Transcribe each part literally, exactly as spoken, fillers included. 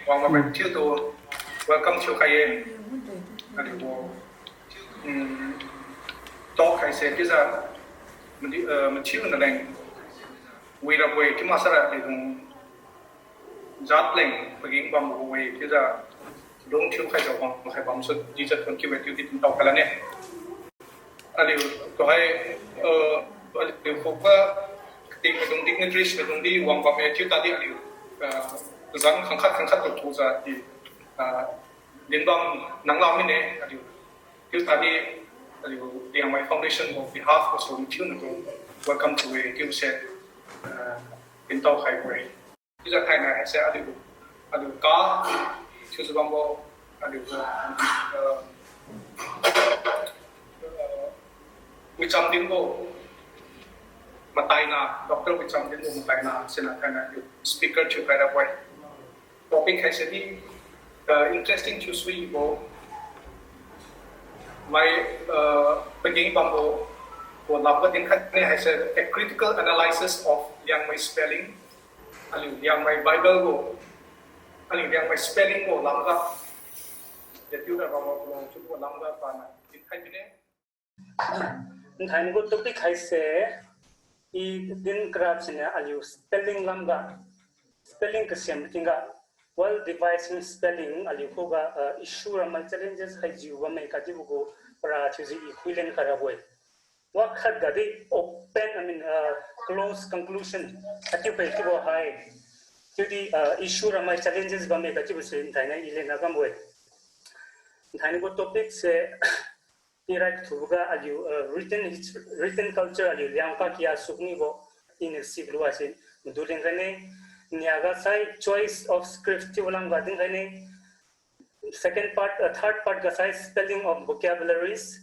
Wang ma bai mathiutu welcome thiukhai ye. Aliu gu, um, talk haise chiujiu, madi, uh, mathiu naleng wi rabo-e, chiu maksara aliu dung jat leng pageng bambo-e chiujiu, dung thiukhaijiu wang hai bamsu di jat khon kiu-e chiudi tintao khaila ne. Aliu tuhoi, uh, aliu khuga kating maidung dignitaries maidung di wang bamme chiu tadi aliu, uh, zan khangkhat khangkhat tu thujiu di, uh, dinbam nangla mine aliu. Chiu tadi aliu Liangmai Foundation gu behalf gasu mathiu natu welcome thiu-e chiuse, uh, tintao khaibo-e. Chiujiu thainai haise aliu, aliu ka thiujiu bambo, aliu, uh, uh, Wichamdinbo mataina, Doctor Wichamdinbo mataina siniu thainai aliu speaker thiukhai rabo-e. Topic haise di, uh, interesting thiusuibo mai, uh, pageng bambo gu lamga dinkhai ne haise a critical analysis of Liangmai spelling. Aliu Liangmai Bible gu, aliu Liangmai spelling gu lamga, depiu ra bambo gu chiubo lamga pana dinkhai mine. Nthainai gu topic haise, i din karap siniu aliu spelling lamga, spelling kasiam tingga, well devised spelling aliu khuga, uh, issue ramai challenges haijiu bamme kachiubo gu para thiujiu i khuilen khairabo-e. Wakhat ga di open, I mean, uh, close conclusion atiu pe chiubo hai. Chiudi, uh, issue ramai challenges bamme kachiubo si nthainai i lenra kambo-e. Nthainai gu topic se i rai kathuboga aliu, uh, written his-, written culture aliu Liangmai kia suknibo iniu sibo luase madu leng rane. Niaga sai choice of script chiubo lamga dinkhai ne. Second part, uh, third part ga sai spelling of vocabularies.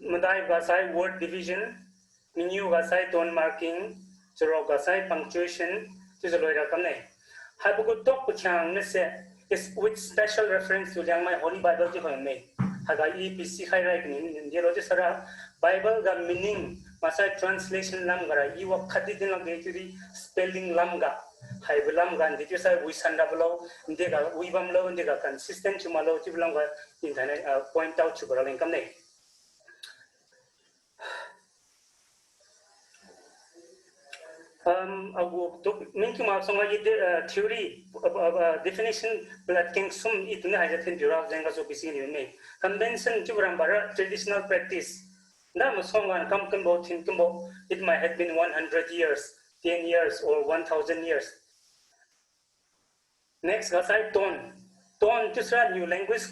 Madai ga sai word division, mangiu ga sai tone marking, charuk ga sai punctuation, chiujiu loira kamne. Haibo gu tokbo pakhiangnase is with special reference to Liangmai Holy Bible chiu khamme. Haiga i pisikhai rai kani ndelo chiusara Bible ga meaning maksai translation lamga ra i wakhat di dinlakge chiudi spelling lamga, haibo lamga ndi chiusai wisan rabo lo, ndiga wi bamlo, ndiga consistent thiu maklo chiubo lamga nthainai, ah, point out thiubo raleng kamne. Um, agu tuk mingkiu mak song agi de, uh, theory, uh, uh, uh, definition palat keng sum i tuni haise thin piura jeng gasu pisi niu me. Convention chiubo rambara traditional practice. Nda masong ga kam kambo, thin kambo, it might have been one hundred years, ten years, or one thousand years. Next ga sai tone. Tone chiusira niu language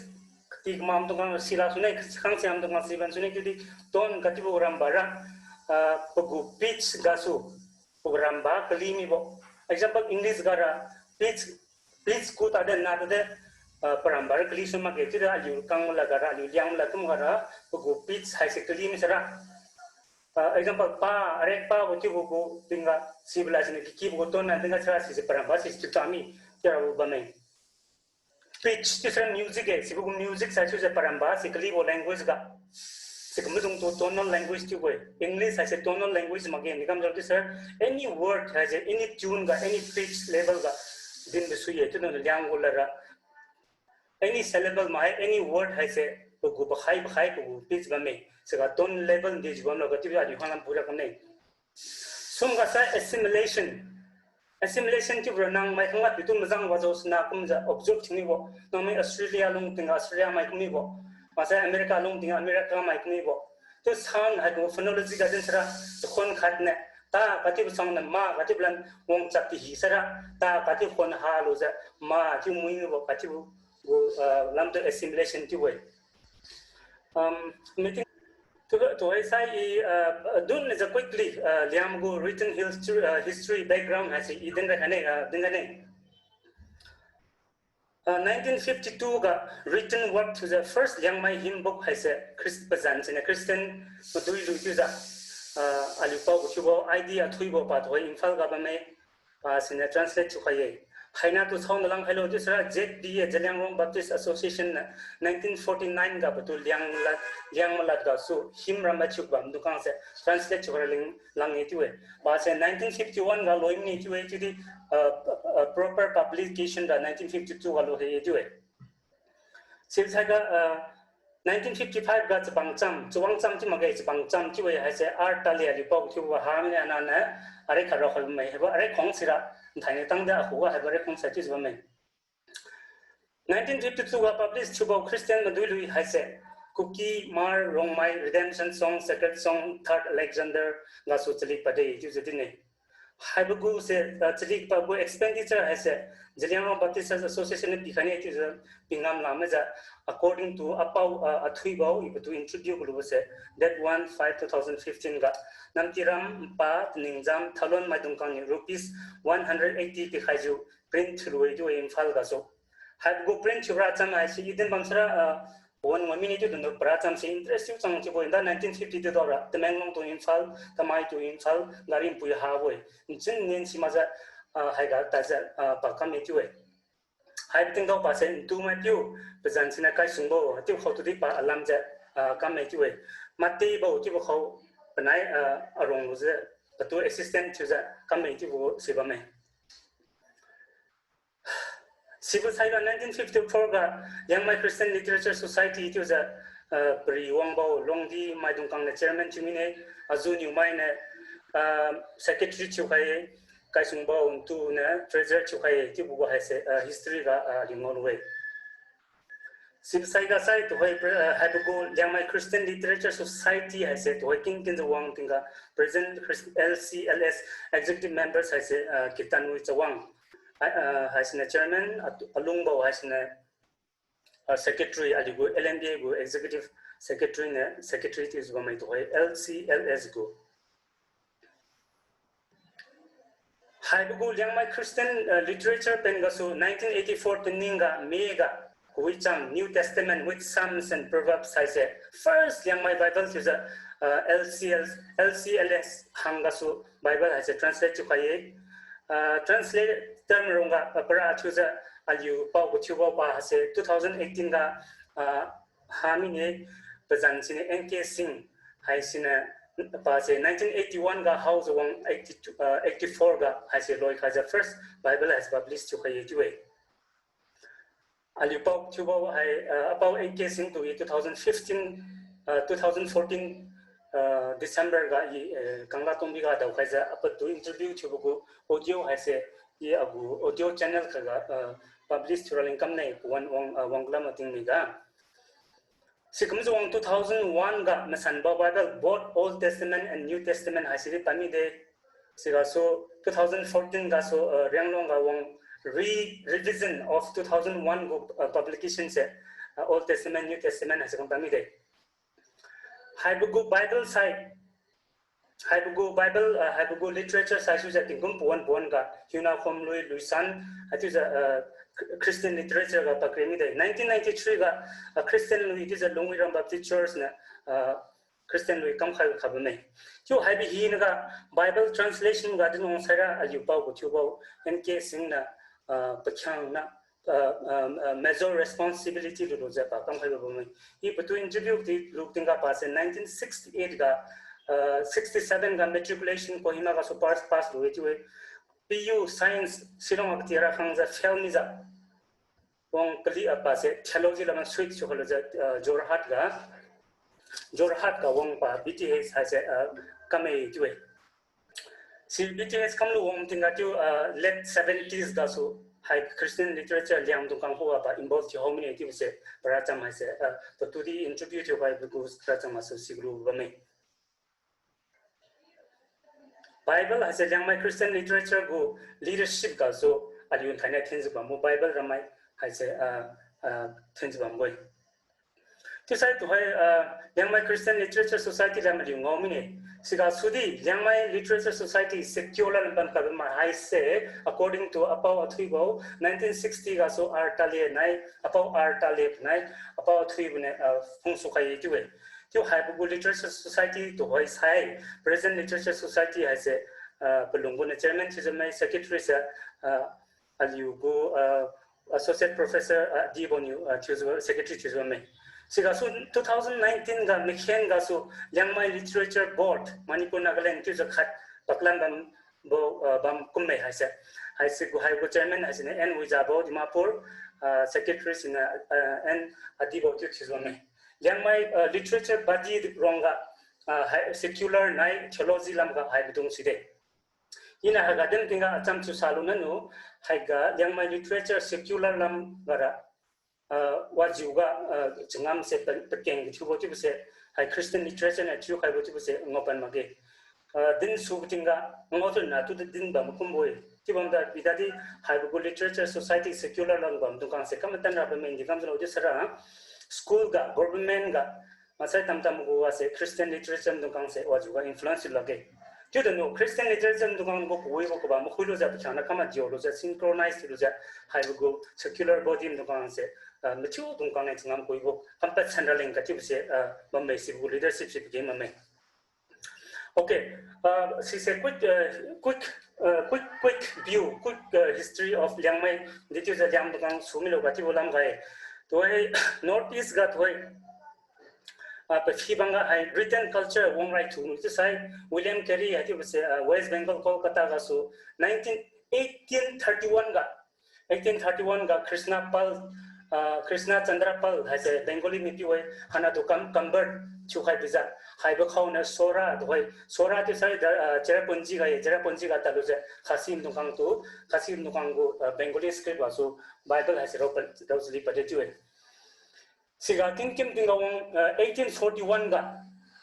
kati kamam tung khang sila sune, khang siam tung khang siban sune, chiudi tone kachiubo rambara, ah, pagu pitch gasu, pagu ramba kali mibo. Example, English gara pitch, pitch ku tade na tade, ah, parambara kali su makge, chiudi aliu kang lad gara, aliu Liangmai lad kum gara, pagu pitch haise kali misira. Ah, example, pa, arek pa bo chiubo gu tingga, sibo lad siniu kikibo gu tone na tingga sira sise paramba sise chiu tami, chiurabo bamme. Pitch chiusira music e, sibo gu music sai chiuse paramba si kalibo language ga. Sikum maidungtu tonal language chiubo-e. English haise tonal language makge, nikam jal chiusira any word haise any tune ga, any pitch level ga dinbo sui ye, chiuniu Liangmai gu ladra any syllable mai, any word haise pagu pakhai pakhai pagu pitch bamme. Siga tone level ndijiu bamlo kachiubo aliu khanglam pura kamne. Sum ga sai assimilation. Assimilation chiubo ra nang mai khangga pitu mazang wajo sina kumjiu observe thiu mibo. Nang mai Australia lung tingga Australia mai kum mibo. Maksai America lung tingga America mai kum mibo. Chiu sound haibo phonology ga din sira, chakhon khat ne, ta kachiubo sound ne ma kachiubo lan wangchak tihi sira, ta kachiubo khon halujiu ma chiu mui mibo kachiubo gu, ah, lamtu assimilation chiubo-e. Um, meeting tu, tuhoi sai i, ah, dunjiu quickly, ah, Liangmai gu written history, ah, history background haise i dinra khaine, ah, dinra ne. Ah, nineteen fifty-two ga written work thiujiu first Liangmai hymn book haise Christ pazan siniu Christian madui lui chiujiu, ah, aliu pao gu thiubo I D Athuibo pa tuhoi Imphal ga bamme, pa siniu translate thiukhai ye. Haina tu saona langkhailo chiusira Z B A, Zeliangrong Baptist Association niu nineteen forty-nine ga patu Liangmai lad, Liangmai lad gasu hymn ramai thiubam tu khangse translate thiukhai ling lang ye chiu-e. Pase nineteen fifty-one ga loi mine chiu-e chiudi, ah, uh, proper publication ga nineteen fifty-two ga lu hai chiu-e. Sisaiga, uh, nineteen fifty-five ga Chabang Cham, Chawang Cham chiu makge, Chabang Cham chiu-e haise R Tale aliu pao thiubo ha mine ananiu, arai khat raokhai bamme, haibo arai khong sira, nthaini tangda akhuga haibo arai khong sai chiujiu bamme. Nineteen fifty-two ga publish thiubo Christian maduilui haise, Kuki, Hmar, Rongmei, Redemption Song, Sacred Song, Third Alexander gasu chalik pade chiujiu din-e. Haibo gu se, ah, chalik pabo expenditure haise, Zeliangrong Baptist Church Association niu pikhaine chiujiu, pingam lamaijiu, according to apao, ah, athuibo, i patu interview kalubo se, date one five two thousand fifteen ga, Namtiram, Mpa, Taningjam, Thaolon maidung kang niu rupees one hundred eighty pikhaijiu, print thiulu-e chiu-e Imphal gasu. Haibo gu print thiura cham haise, i din bam sira, ah, pawan wa mine chiu dun para cham se interest thiu chang chiubo, inda nineteen fifty-two daora, Tamenglong to Imphal, Tamei to Imphal, gari npui habo-e. Nchin nin simakjiu, ah, haiga tadjiu, ah, pa kamme chiu-e. Haibo tingdao pase ntumai piu, pazan siniu Kaisungbo chiubo khao tudi pa alamjiu, ah, kamme chiu-e. Matebo chiubo khao panai, ah, arong lujiu, patu assistant thiujiu kamme chiubo si bamme. Sibo saiga nineteen fifty-four ga Liangmai Christian Literature Society chiujiu, ah, pari wangbo Longdi maidung kang niu chairman thiu mine, Aju Niumai niu, ah, secretary thiukhai-e, Kaisungbo ntu niu treasurer thiukhai-e chiubo gu haise, ah, history ga, ah, ringao lu-e. Sisaiga sai tuhoi, ah, haibo gu Liangmai Christian Literature Society haise tuhoi kingkinjiu wang tingga present L C L S executive members haise, ah, Kitanwi Chawang, ah, ah, haisiniu chairman, at-, Alungbo haisiniu, ah, secretary, aliu gu L M B A gu executive secretary niu secretary chiujiu bamme tuhoi L C L S gu. Haibo gu Liangmai Christian, ah, literature pen gasu nineteen eighty-four taning ga May ga Kawicham New Testament with Psalms and Proverbs haise first Liangmai Bible chiujiu, ah, L C L, L C L S hang gasu Bible haise translate thiukhai-e. Ah, translator mairongga, ah, para thiujiu aliu pao kathiubo pa haise two thousand eighteen ga, ah, ha mine, pazan siniu N K Singh haisiniu, pase nineteen eighty-one ga haojiu wang eighty-two, ah, eighty-four ga haise loikhaijiu first Bible haise publish thiukhai-e chiu-e. Aliu pao thiubo hai, ah, apao N K Singh tu i two thousand fifteen, ah, two thousand fourteen, ah, December ga i, eh, Kanglatongbi ga daokhaijiu apatu interview thiubo gu audio haise i agu audio channel khaga, ah, publish thiuraleng kamne pawan wang, ah, wanglam ating miga. Sikumjiu wang two thousand one ga masanbo Bible, both Old Testament and New Testament haise di pamide. Sigasu two thousand fourteen gasu, ah, Rianglong ga wang re-, revision of two thousand one gu, ah, publication se, ah, Old Testament, New Testament haise kum pamide. Haibo gu Bible sai, haibo gu Bible, ah, haibo gu literature saisujiu tingkum pawan pawan ga hiuna khom lui luisan, haichiujiu, ah, Christian literature ga pakre mide. Nineteen ninety-three ga, ah, Christian lui chiujiu Lungwiram Baptist Church niu, ah, Christian lui kamkhai kha bamme. Chiu haibo hinaga Bible translation ga dinwang saira aliu pao kathiubo N K Singh niu, ah, pakhiangna, ah, ah, ah, major responsibility lulujiu pa kamkhaibo bamme. I patu interview di lu tingga pase nineteen sixty-eight ga, ah, sixty-seven ga matriculation Kohima gasu pass, pass lu-e chiu-e. P U Science Shillong ga katiara khangjiu fail mijiu wang kali, ah, pase theology lamga switch thiu khalujiu, ah, Jorhat ga, Jorhat ga wang pa B T H haise, ah, kamme chiu-e. Si B T H kamlu wang tingga chiu, ah, late seventies gasu hai Christian literature Liangmai dung kang khuga pa involve thiuhao mine chiubose paracham haise, ah, patu di interview thiukhaibo gu paracham gasu silu bamme. Bible haise Liangmai Christian literature gu leadership gasu aliu thainai thinjiu bambo Bible ramai haise, ah, ah, thinjiu bambo-e. Chiusai tuhoi, ah, Liangmai Christian Literature Society lam aliu ngao mine. Sigasu di Liangmai Literature Society secular lam bam kabo ma haise, according to apao athuibo, nineteen sixty gasu R Tale nai, apao R Tale nai, apao athuibo niu, ah, phungsu khai-e chiu-e. Chiu haibo gu Literature Society tuhoi sai, present Literature Society haise, ah, palungbo niu chairman thiujiu mai, secretary se, ah, aliu gu, ah, associate professor, ah, dibo niu, ah, thiujiu secretary thiujiu bamme. Sigasu two thousand nineteen ga makhen gasu Liangmai Literature Board, Manipur, Nagaland chiujiu khat paklan bam, bo, ah, bam kumme haise. Haise gu haibo chairman haisiniu N Wijabo Dimapur, ah, secretary siniu, ah, N Adibo chiu thiujiu bamme. Liangmai, ah, literature body ruangga, ah, hai secular nai theology lamga haibo dung side. Iniu haiga din tingga acham thiusalu nanu, haiga Liangmai literature secular lamga ra, ah, wajiuga, ah, changam se pa-, pakeng thiubo chiubo se, hai Christian literature niu thiukhaibo chiubo se ngaopan makge. Ah, din subo tingga, ngao tun na tu din bam kumbo-e. Chiu bamda bidadi haibo gu literature society secular lam bam dungkang se kam tan ra bamme di kam jalo di sara, school ga, government ga, masai tamtam gu wase Christian literature dungkang se wajiuga influence lakge. Chiu danu Christian literature dungkang gu kawibo kabam makhuilujiu pakhiangna kam adiulujiu synchronize thiulujiu haibo gu secular body dungkang se, ah, mathiu dungkang leng changam kawibo kam pat san raleng kachiubo se, ah, bamme sibo gu leadership se pageng bamme. Okay, uh, sise quick, uh, quick, uh, quick, quick view, quick, uh, history of Liangmai. Di chiujiu Liangmai dungkang sumilo ga chiubo lamga-e. Tuhoi North East ga tuhoi, uh, paphibangga hai written culture wang raithu chiusai William Carey haichiubo se, uh, West Bengal, Kolkata gasu nineteen, eighteen thirty-one ga Eighteen thirty-one ga Krishna Pal, ah, Krishna Chandra Pal haise Bengali mipiu-e, hana tu kam convert thiukhai bijiu. Haibo khaoniu Sora tuhoi, Sora chiusai da, ah, Cherrapunji ga-e, Cherrapunji ga tadlujiu Khasi dungkang tu, Khasi dungkang gu, ah, Bengali script gasu Bible haise rao pa, raojali pade chiu-e. Siga tingkim tingga wang, ah, eighteen forty-one ga,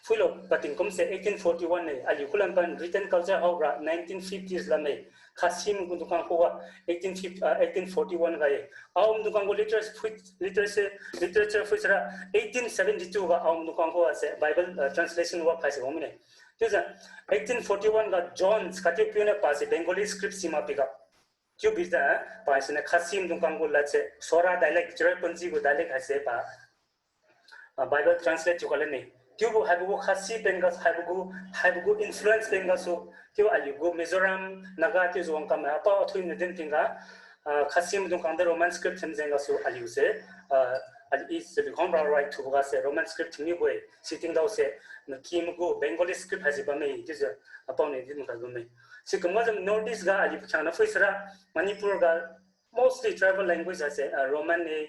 phuilo pating kumse eighteen forty-one ne, aliu khulam pan written culture haora nineteen fifties lam-e, Khasi gu dungkang khuga, eighteen fifty, ah, eighteen forty-one ga-e, Aum dungkang gu literature phui, literature, literature phui sara, eighteen seventy-two ga Aum dungkang khuga se Bible, ah, translation work haise wang mine. Chiujiu, eighteen forty-one ga Jones katipiu niu pase Bengali script si mak piga. Chiu bijiu, pa siniu Khasi dungkang gu ladse, Sora dialect, Cherrapunji gu dialect haise pa, ah, Bible translate thiu kalane. Chiubo haibo gu Khasi pen ga, haibo gu, haibo gu influence pen gasu, chiu aliu gu Mizoram, Naga chiujiu wang kam-e, apao athui niu din tingga, ah, Khasi dungkang de Roman script thin jeng gasu aliu se, ah, aliu i se bi khom ra rai thubo ga se Roman script thin mibo-e, siting dao se, naki magu Bengali script haise bamme, chiujiu apao niu din kal bamme. Sikum gajiu North East ga aliu pakhiangna phui sara, Manipur ga mostly tribal language haise, ah, Roman ne,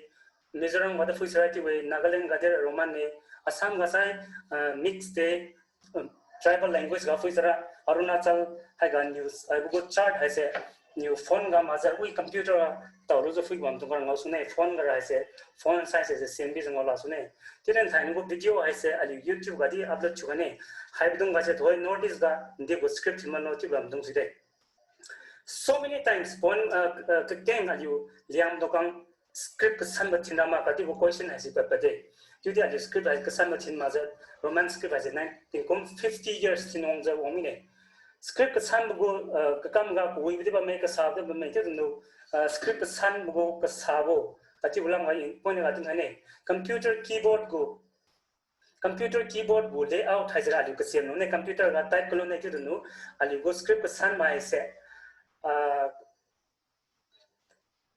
Mizoram ga da phui sara chiu-e, Nagaland ga de Roman ne, Assam ga sai, ah, mix de, um, tribal language ga phui sara, Arunachal haiga news, haibo gu chart haise, niu phone ga majiu wi computer ga taolujiu phui bam dungkang ra ngao sune, phone ga ra haise, phone size haise sembi jiu ngao la sune. Chiuden thainai gu video haise aliu YouTube ga di upload thiu kane. Haibo dung ga se tuhoi North East ga, ndi gu script thin mano chiu bam dung side. So many times, pon, uh, uh, kakeng aliu Liangmai dungkang script kasanbo thin ra ma katibo question haise pad pade. Chiudi aliu script hai kasanbo thin makjiu, Roman script haise nine, tingkum fifty years thin wangjiu wang mine. Script kasanbo gu, uh, kakam ga kawibo di bamme, kasabo di bamme, chiu danu, uh, script kasanbo gu kasabo, katibo lam ga in point ga din khaine. Computer keyboard gu, computer keyboard gu layout haise ra aliu kasiam lune, computer ga type kalu ne chiu danu, aliu gu script kasan maise, ah,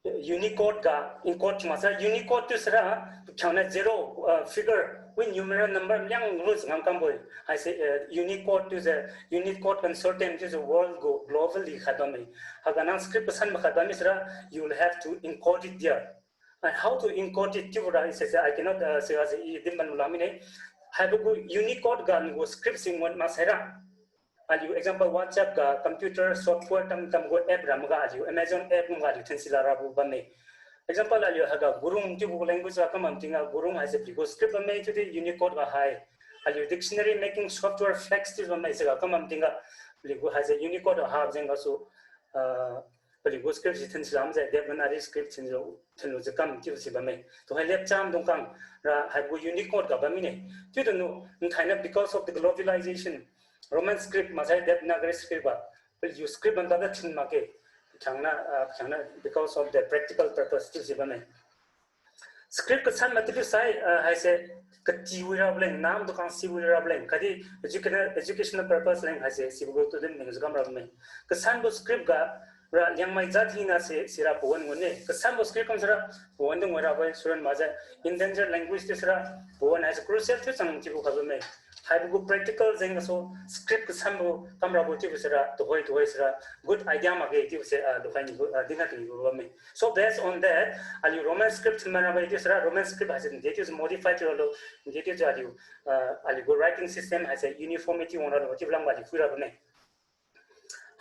Unicode ga encode thiu maksai, Unicode chiu sara, pakhiangna zero, ah, figure, wi numeral number liang ru jengam kambo-e. Haise, eh, Unicode chiujiu, Unicode Consortium chiujiu world gu globally khat bamme. Haiga nang script kasan makhat bamme sara, you will have to encode it there. And how to encode it chiubo ra, ise se, I cannot, uh, se, se, i din ban lu la mine. Haibo gu Unicode ga ngu script si ngon maksai ra. Aliu example WhatsApp ga computer software tam tam gu app ra maga aliu Amazon app maga aliu thin sila rabo bamme. Example aliu haiga Gurung chiubo gu language ga kam bam tingga Gurung haise paliu gu script bamme chiudi Unicode ga hai. Aliu dictionary making software Flex chiu bamme siga kam bam tingga paliu gu haise Unicode ga ha jeng gasu, ah, paliu gu script si thin sila majiu Devanagari script thinjiu, thinlujiu kam chiubo si bamme. Tuhoi Lepcham dungkang ra haibo gu Unicode ga bam mine. Chiu danu, nthainai because of the globalization, Roman script maksai Devanagari script ga, paliu script bam tade thin makge. Pakhiangna, ah, pakhiangna because of the practical purpose chiubo si bamme. Script kasan matilu sai, ah, haise kati wi rabo leng, nam dungkang si wi rabo leng, khatdi educational, educational purpose leng haise sibo gu tu din mengjiu kam rabo me. Kasanbo script ga ra Liangmai jat hina se sira pawan ngun ne. Kasanbo script kam sira pawan dung wi rabo-e, suran majiu endangered language tu sira pawan haise crucial thiu chang chiubo khatbo me. Haibo gu practical jeng gasu script kasambo kamrabo chiubo sira, tuhoi tuhoi sira, good idea makge chiubo se, ah, lukhai nibo, ah, dinga kanibo bamme. So based on that, aliu Roman script thinmai rabo chiu sira, Roman script haise de chiu modify thiuralo, de chiujiu aliu, ah, aliu gu writing system haise uniformity wangralo chiubo lamga aliu phuira bamme.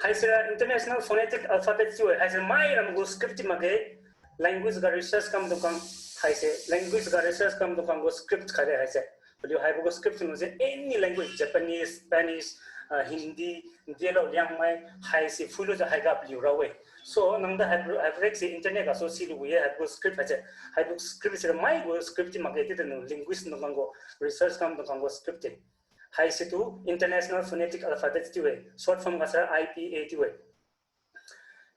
Haisira international phonetic alphabet chiu-e, haise mai ram gu script ti makge, language ga research kamdung khang, haise language ga research kamdung khang gu script khaide haise. Paliu haibo gu script thiulu se any language, Japanese, Spanish, ah, Hindi, delo Liangmai, haise phuilujiu haiga paliu ra-e. So nangda haibo, haibo rek se internet gasu silu ye haibo gu script haise. Haibo script sira mai gu script ti makge chiutu nang linguist dung khang gu research kamdung khang gu script ti. Haisitu International Phonetic Alphabet chiu-e, short form ga sira I P A chiu-e.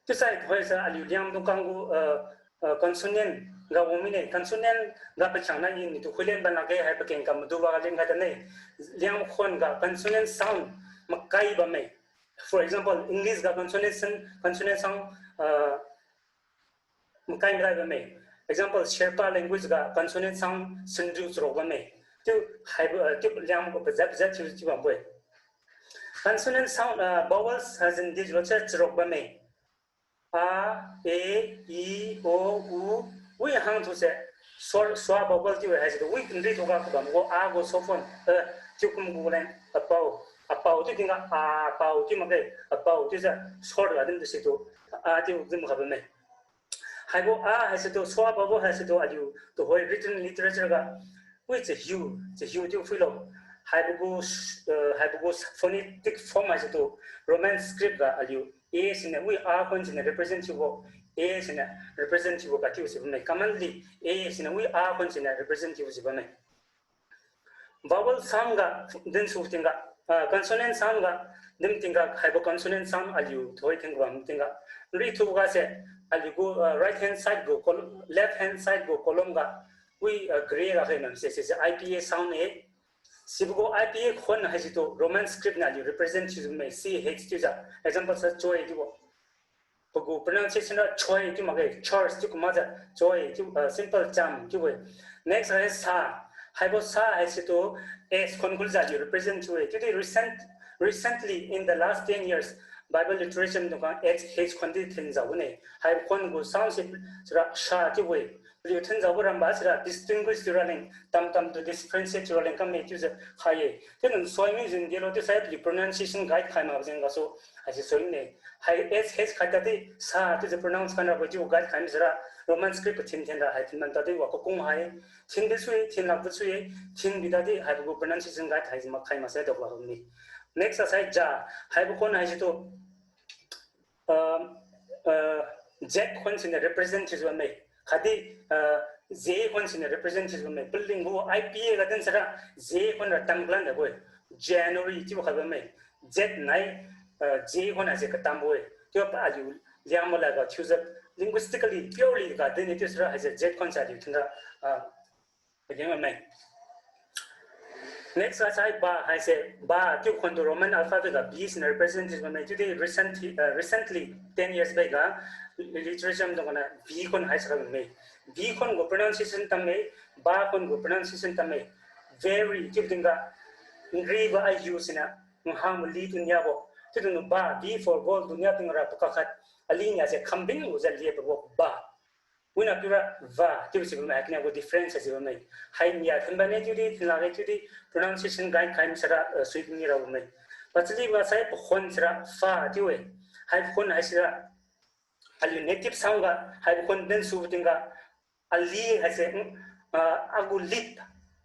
Chiusai tuhoisa aliu Liangmai dung khang gu, uh, uh, consonant ga wang mine, consonant ga pakhiangna i nitu khuilen ban lakge hai pakeng kam maduwa ga len ga tane. Liangmai khon ga consonant sound makai bamme. For example, English ga consonant sound, consonant sound, uh, makai madai bamme. Example, Sherpa language ga consonant sound sanriu charuk bamme. Chiu haibo, uh, chiu Liangmai gu pajat pajat thiu chiu bambo-e. Consonant sound, uh, vowels haise di jilo se charuk bamme. A, e, i, o, u, wi hang thuse, sor, swa vowel chiu-e haisitu wi nri thuga kabam gu a gu soft one, uh, chiu kum gu leng, apao, apao chiu tingga, apao chiu makge, apao chiujiu, sor ga din situ, a chiu din kha bamme. Haibo a haisitu, swa vowel haisitu aliu tuhoi written literature ga, wi chahiu, chahiu chiu phuilo. Haibo gu, uh, haibo gu phonetic form haisitu Roman script ga aliu a siniu wi a khon siniu represent thiubo, a siniu represent thiubo ga chiu si bamme. Commonly a siniu wi a khon siniu represent thiubo si bamme. Vowel sound ga dinsu tingga, ah, consonant sound ga din tingga haibo consonant sound aliu thoi thingbam tingga. Rithuga se aliu gu, ah, right hand side gu col-, left hand side gu column ga wi, ah, gray ga khai nam se, se, se I P A sound e. Sibo gu I P A khon haisitu Roman script niu aliu represent thiujiu bamme, C H chiujiu. Example sa choi chiubo. Pagu pronunciation ra choi chiu makge, church chiu kumakjiu choi chiu, uh, simple cham chiu-e. Next hai sa, haibo sa haisitu S khon kuljiu aliu represent thiu-e. Chiudi recent, recently in the last ten years, Bible literature dung khang H, H khon di thinjiu bone. Haibo khon gu sound se sira sha chiu-e. Paliu thinjiubo ramba sira distinguish thiu raleng, tam tam tu differentiate thiu raleng kamme chiujiu khai-e. Chiu nang soi mi jeng delo chiusai paliu pronunciation guide khai makbo jeng gasu haise soi ne. Hai S H khai tadi sa chiujiu pronounce kan rabo chiu guide khai mi sira Roman script kathin thin ra hai thin man tadi wa kakung hai. Thin di sui-e, thin lak di sui-e, thin bi tadi haibo gu pronunciation guide hai mak khai maksai dok lak ni. Next asai ja, haibo khon haisitu, uh, uh, Z khon siniu represent thiujiu bamme. Khatdi, uh, J khon siniu represent thiujiu bamme. Paling gu I P A ga din sira J khon ra tam kalan dabo-e. January chiubo kha bamme. Z nai, uh, J khon haise katambo-e. Chiu pa aliu Liangmai lad ga thiujiu linguistically purely ga din chiu sira haise Z khon sa aliu thinra, uh, pageng bamme. Next asai ba haise, ba chiu khon tu Roman alphabet ga B siniu represent thiujiu bamme. Chiudi recent, uh, recently ten years back ga literature dung khang niu B khon haise kha bamme. B khon gu pronunciation tamme, ba khon gu pronunciation tamme. Very chiu tingga nribo ahiu siniu, nhangbo li tu niabo. Chiutu ba, B for ball tu nia tingra pakakhat. Ali nia se khambin lujiu li pabo ba. Wina piura va chiu si bamme, hai kania gu difference si bamme. Hai nia thin bane chiudi, thin lakge chiudi, pronunciation guide khai mi sira, uh, sui mi ra bamme. Pachali ga sai pakhon sira fa chiu-e. Hai pakhon haisira aliu native sound ga, haibo khon dinsu tingga, ali haise, mm, ah, agu lip,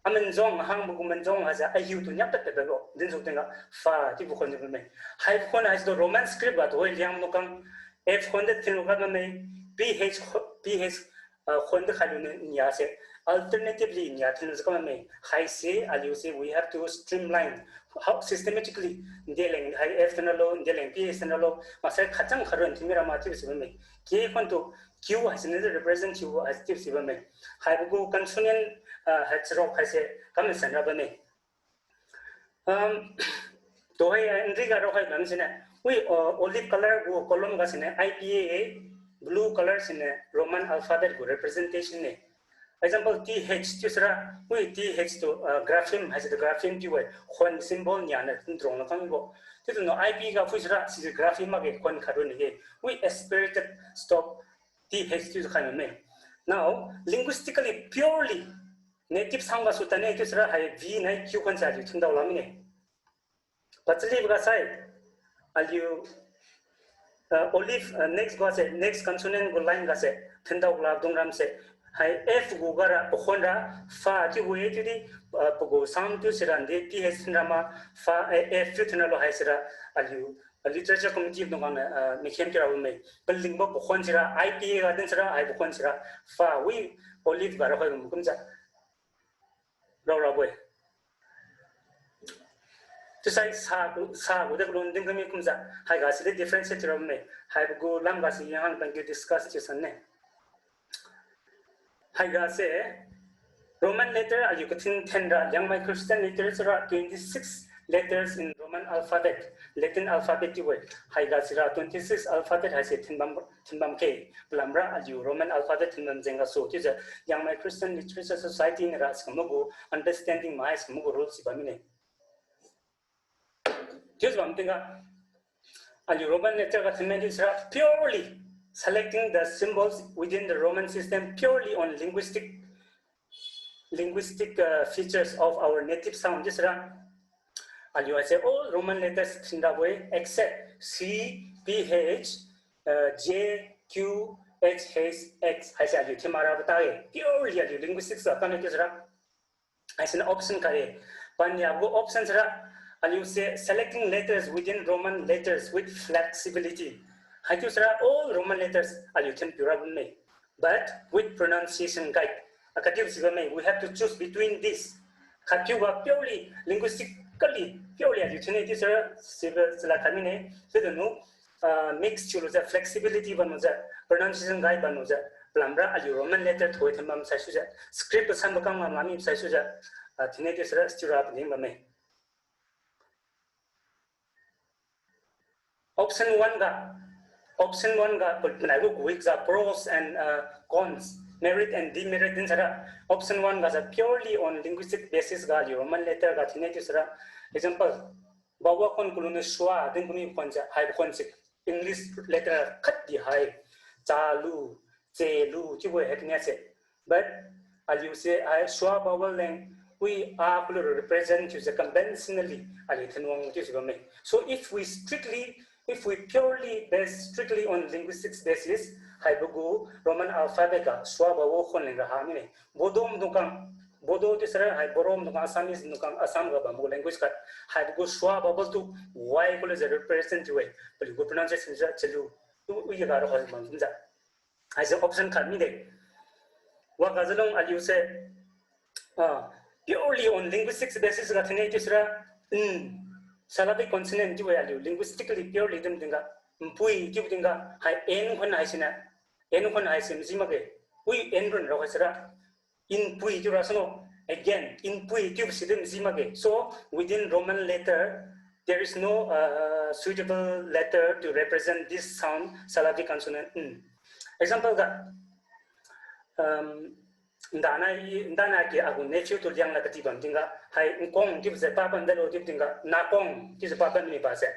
amanjong, hangbo gu manjong haise, ahiu tu niapad padbo dinsu tingga, fa chiubo khon di bamme. Haibo khon haisitu Roman script ga tuhoi Liangmai dung khang, F khon di thinlu kha bamme, P H kho-, P H, ah, khon di khailu ni nia se, alternatively nia thinlujiu kha bamme. Haise aliu se we have to streamline, how systematically, ndeleng hai F thinralo, ndeleng P H thinralo, maksai khachang kharun thinmi rama chiu si bamme. K khon tu Q haisiniu represent thiubo hai chiu si bamme. Haibo gu consonant, ah, hai charuk haise kam san ra bamme. Um, tuhoi, ah, nri ga raokhai bam siniu, wi, uh, olive color gu column ga siniu I P A, blue color siniu Roman alphabet gu representation ne. Example, T H chiu sira, wi T H tu, uh, grapheme, haise tu grapheme chiu-e, khon symbol nianiu thin rong la khang bo. Chiu tu no I P ga phui sira, si grapheme makge khon khat run ge, wi aspirated stop, T H chiu khai me. Now, linguistically, purely, native sound gasu tane chiu sira, hai V nai Q khon sa chiu thindao la mine. Pachali ga sai, aliu, uh, olive, uh, next ga se, next consonant gu line ga se, thindao la dung ram se, hai F gu ga ra, pakhon ra, fa chiu wi chiu di, uh, pagu sound chiu sira, ndi T H thin ra ma, fa, eh, F chiu thin ra lo hai sira, aliu, uh, literature committee dung ga, uh, mikhem kira me, paling bo pakhon sira, I P A ga din sira, hai pakhon sira, fa, wi, olive ga ra hoi kum kum ja. Rao rabo-e. Chiusai sa gu, sa gu de gu lun ding kami kumjiu. Haiga si de differentiate thiu rabo me. Haibo gu lam ga si yang hang tang ki discuss thiu san ne. Haiga se Roman letter aliu kathin thenra Liangmai Christian literature ra twenty-six letters in Roman alphabet, Latin alphabet chiu-e. Haiga sira twenty-six alphabet haise thinbam thinbam khe, palamra aliu Roman alphabet thinbam jeng gasu chiujiu Liangmai Christian Literature Society niura sikum gu understanding mai sikum gu rule si bam mine. Chiujiu bam tingga, aliu Roman letter ga thinmai di sira purely selecting the symbols within the Roman system purely on linguistic, linguistic, uh, features of our native sound chiu sira. Aliu haise all Roman letters thinrabo-e except C, P H, uh, J, Q, H, H, X haise aliu thinmarabo ta-e. Purely aliu linguistics ga kam chiu sira. Haisiniu option khat-e. Paniagu option sira, aliu se selecting letters within Roman letters with flexibility. Haichiu sira all Roman letters aliu thin piu ra bam me. But with pronunciation guide. Akhatdi si bam me, we have to choose between this. Khatpiu ga purely linguistically purely aliu thin-e chiu sira, sibo sila khat mine. Chiujiu nu, uh, mix thiulujiu flexibility bamlujiu, pronunciation guide bamlujiu, palamra aliu Roman letter thoi thinbam saisujiu, script kasanbo kang lam lami saisujiu, uh, thin-e chiu sira still ra paling bam me. Option one ga, option one ga, panai gu kuikjiu pros and, uh, cons, merit and demerit din sira. Option one ga jiu purely on linguistic basis ga aliu Roman letter ga thin-e chiu sira. Example, bawa khon kuluniu sua din kuni khon jiu, hai khon se English letter khatdi hai, chalu, chelu chiubo hai kania se. But aliu se hai sua vowel leng wi a kulu represent thiujiu conventionally aliu thinwang chiujiu bam me. So if we strictly, if we purely base strictly on linguistics basis, haibo gu Roman alphabet ga sua vowel khon leng ra ha mine. Bodo maidung khang, Bodo chiu sira hai Boro maidung khang, Assamese maidung khang, Assam ga bambo language khat. Haibo gu sua vowel tu Y kulujiu represent thiu-e, paliu gu pronunciation jiu chalu. Tu wi ga ra hoi bam kumjiu. Haise option khat mide. Waga jiu lung aliu se, ah, purely on linguistics basis ga thin-e chiu sira, mm, syllabic consonant chiu-e aliu linguistically purely din tingga, npui chiu tingga, hai N khon haisiniu, N khon haise maji makge, wi N run ra hai sira, npui chiu ra sano, again, npui chiu si din maji makge. So, within Roman letter, there is no, uh, suitable letter to represent this sound, syllabic consonant, mm. Example ga, um, ndana i, ndana ki agu nephew tu Liangmai kati bam tingga, hai nkong chiubo se pa bam dalo chiu tingga, nakong chiu se pa bam ni ba se.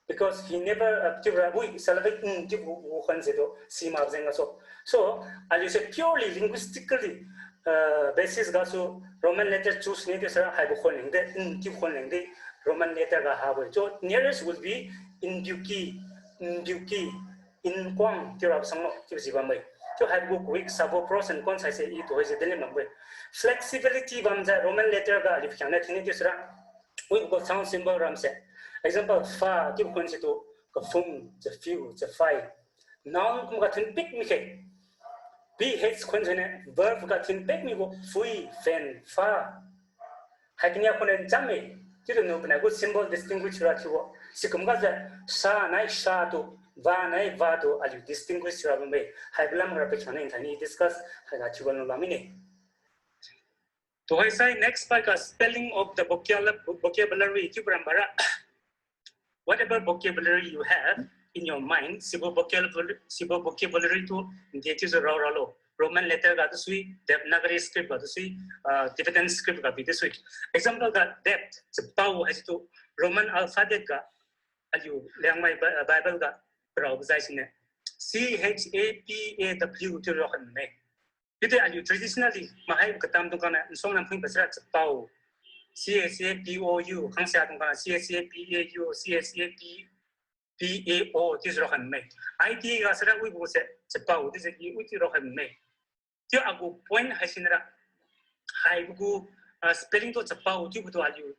Because he never, uh, chiu ra wi syllabic, mm, chiu gu, gu khon se tu, si ma jeng gasu. So, aliu se purely linguistically, uh, basis gasu Roman letter choose ne chiu sira haibo khon leng de, mm, chiu khon leng de, Roman letter ga habo-e. So, nearest will be nbuki, nbuki, nkwang, chiu ra sanglo, chiu si bam-e. Chiu haibo gu Greek sabo pros and cons haise i tu haise din le bam-e. Flexibility bamjiu Roman letter ga aliu pakhiangna thin-e chiu sira. Wi gu sound symbol ram se. Example, fa chiu khon se tu, kaphung, chafiu, chafai. Noun kum ga thin pik mi khe. P H khon se ne, verb ga thin pik mi gu, phui, phen, pha. Hai kania khon ne cham-e, chiu tu nu panai gu symbol distinguish ra thiubo. Sikum gajiu, sa nai sa tu, va nai va tu, aliu distinguish ra bam-e. Haibo lam ga pakhiangna thaini discuss, haiga thiubo lu lam mine. Tuhoisai next pa ga spelling of the vocabul-, vocabulary chiu param bara. Whatever vocabulary you have in your mind, sibo vocabulary, sibo vocabulary tu nde chiujiu rao ralo. Roman letter ga tu sui, Devanagari script ga tu sui, uh, Tibetan script ga bi tu sui. Example ga depth, chapao haisitu Roman alphabet ga aliu Liangmai Bi-, Bible ga parao bazai sine. C H A P A W tu rao khan me. Chiudi aliu traditionally mahai katam dung khang na, nsong nam phui basra chapao. C H A P O U, khangsia dung khang na, C H A P A U, C H A P P A O, chiujiu rao khan me. I T A ga sara wibo se chapao, chiujiu i wi chiu rao khan me. Chiu agu point haisiniura, haibo gu, ah, spelling tu chapao chiubo tu aliu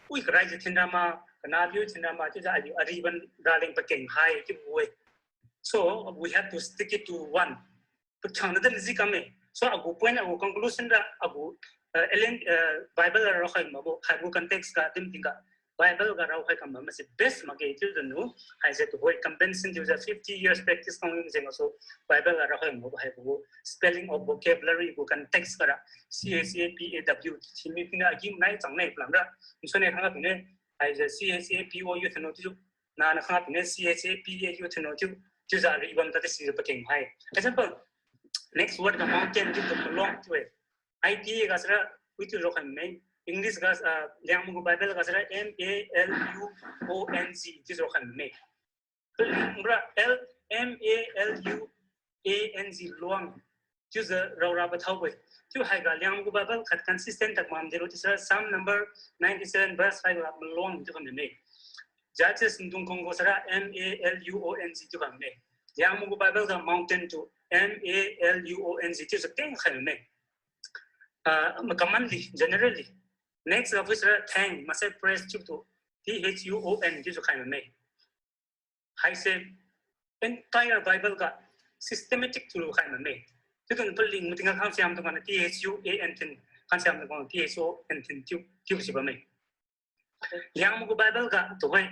wi karai ji thinra ma, kana biu thinra ma, chiujiu aliu ariban raleng pakeng hai chiubo-e. So, we have to stick it to one. Pakeng na dan ji kame. So, agu point, agu conclusion ra, agu, uh, L N, uh, Bible ra raokhai makbo, haibo context ga, dim tingga, Bible ga raokhai kam ma se best makge chiu danu, haise tuhoi convention chiujiu fifty years practice kang jeng so, Bible ga raokhai makbo haibo spelling of vocabulary gu context ga ra, C H A P A W, chimi pina agi nai chang nai plan ra, nso ne khang pine, haise C H A P O U thano chiu, na na khang pine C H A P A U thano chiu, chiujiu ri bam ta si pakeng hai. Example, next word ga mountain chiu tu malong chiu-e. I T A ga sara, wi chiu rao khan me. English ga, ah, Liangmai gu Bible ga sara M A L U O N G chiu rao khan me. Mra L, M A L U A N G, luang. Chiujiu rao ra pathao-e. Chiu haiga Liangmai gu Bible khat consistent tak mam delo chiu sara Psalm number ninety-seven verse five ga malong chiu khan me. Judges dung khang gu sara M A L U O N G chiu khan me. Liangmai gu Bible ga mountain tu M A L U O N G chiujiu keng khan me. Ah, commonly, generally. Next of which, uh, thank, maksai praise chiu tu, T H U O N chiujiu khai me. Haise entire Bible ga systematic chiu khai me. Chiu tu paling muting ga khang siam tu ga na T H U A N thin, khang siam tu ga na T H O N thin chiu, chiu si bamme. Liangmai gu Bible ga tuhoi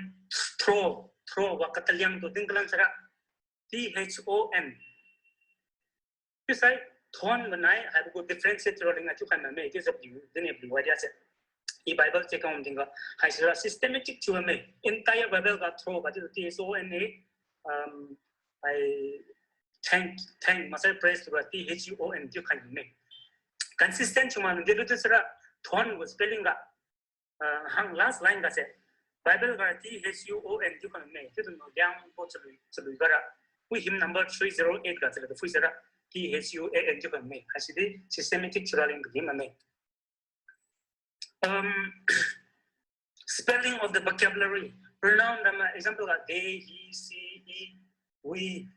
throw, throw wa kataliang tu din kalan sara T H O N. Chiusai thon banai, haibo gu differentiate rao ling a chiu khai me, chiujiu bliu, din e bliu idea se. I Bible check on ding ga, haisira systematic chiu me, entire Bible ga throw ga chiu T H O N A, um, I thank, thank, maksai praise tu ga T H U O N chiu khai me. Consistent chiu ma, din lu tu sara thon gu spelling ga, ah, hang last line ga se, Bible ga T H U O N chiu khai me, chiu tu no Liangmai gu chalui, chalui ga ra. Wi hymn number three zero eight ga chalui tu phui sara, T H U A N chiu khai me. Haisidi systematic chiu ra ling ga hymn me. Um, spelling of the vocabulary. Pronoun ra ma example ga they, he, she, it, we,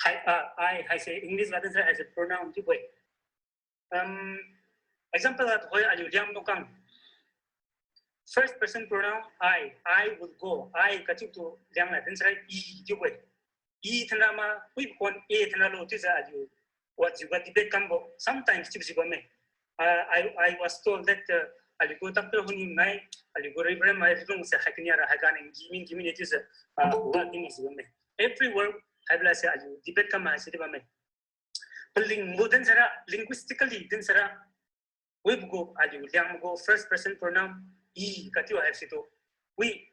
hai, ah, I, haise English ga din sara haise pronoun chiu-e. Um, example ga tuhoi aliu Liangmai dung khang. First person pronoun I, I will go. I kachiu tu Liang la din sara I chiu-e. I thinra ma, wi kon A thinra lo chiujiu aliu wajiu ga debate kambo, sometimes chiujiu bamme. Uh, I, I was told that, uh, aliu gu doctor huni nai, aliu gu Reverend mai rung se hai kania ra hai ga nang gimin gimin chiujiu, uh, wa din jiu bamme. Every word haibo la se aliu debate kam haisi di bamme. Paling mu din sara, linguistically din sara, wibo gu aliu Liangmai gu first person pronoun I kachiu haisitu, wi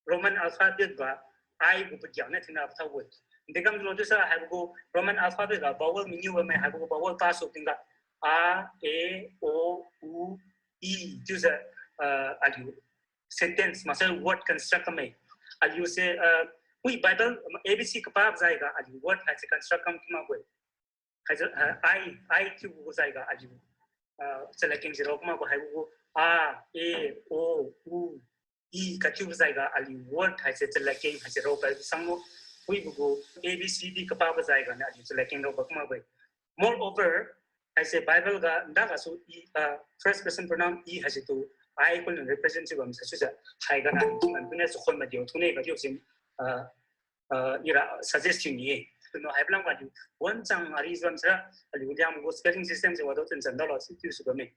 Roman alphabet ga I gu pagiang na thinra pathao-e. Degam lo chiusa haibo gu Roman alphabet ga vowel mangiu bamme, haibo gu vowel pasu tingga A, E, O, U, I chiujiu, ah, aliu sentence maksai word construct kamme. Aliu se, ah, wi Bible A B C kapab jai ga aliu word haise construct kam ki makbo-e. Haise, ah, I, I chiubo jai ga aliu, ah, chalakeng ji rao makbo haibo gu A, E, O, U, I kachiubo jai ga aliu word haise chalakeng haise rao pai sang lo. Wibo gu A B C D kapabo jai ga na aliu chalakeng rao bak makbo-e. Moreover, haise Bible ga nda gasu I, ah, first person pronoun I haisitu I kun represent chiu bam sa chiujiu, haiga na aliu thun an tune, chakhon madiu thune ga chiu sin, ah, ah, ira suggest thiu ni-e. Tuno haibo lam ga aliu wan chang ari jam sara, aliu Liangmai gu spelling system se wado chun chan dalo si chiu su bamme.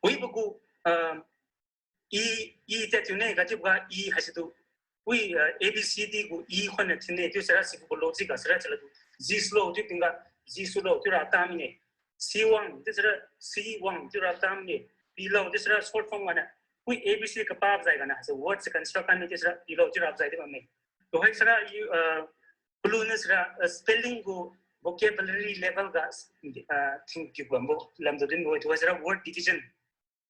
Wibo gu, ah, I, I tat thiu ne kachiubo ga I haisitu, wi, ah, A B C D gu I khon na thin ne chiu sara sibo gu logic ga sara chalatu, Jisu lo chiu tingga, Jisu lo chiu ra tam ne. C wang chiu sara, C wang chiu ra tam ne. Pi lo chiu sara short form ga na. Wi A B C kapab jai ga na haise word se construct kam ne chiu sara pi lo chiu ra jai di bamme. Tuhoi sara I, ah, clue na sara, ah, spelling gu vocabulary level ga, ah, thing kiu bambo lamtu dinbo-e, chiusira word division.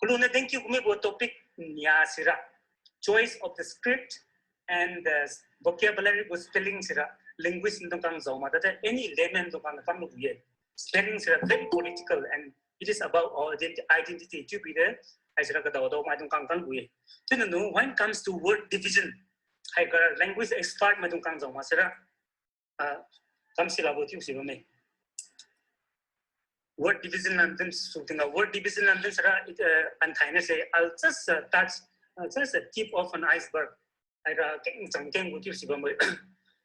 Kaluna din kiu kumibo topic nia sira choice of the script and the vocabulary gu spelling sira linguist dung khang jao ma, that any layman dung khang kam lu ye. Spelling sira very political and it is about our identi-, identity chiu bide, haisira kadao dao maidung khang kam lu ye. Chiu nanu, when comes to word division, haiga language expert maidung khang jao ma sira, ah, kam sila bo chiu si bamme. Word division lam din su tingga, word division lam din sira, it, uh, anthaina se, I'll just, uh, touch, uh, just a tip of an iceberg. Haira keng chang keng gu chiu si bamme.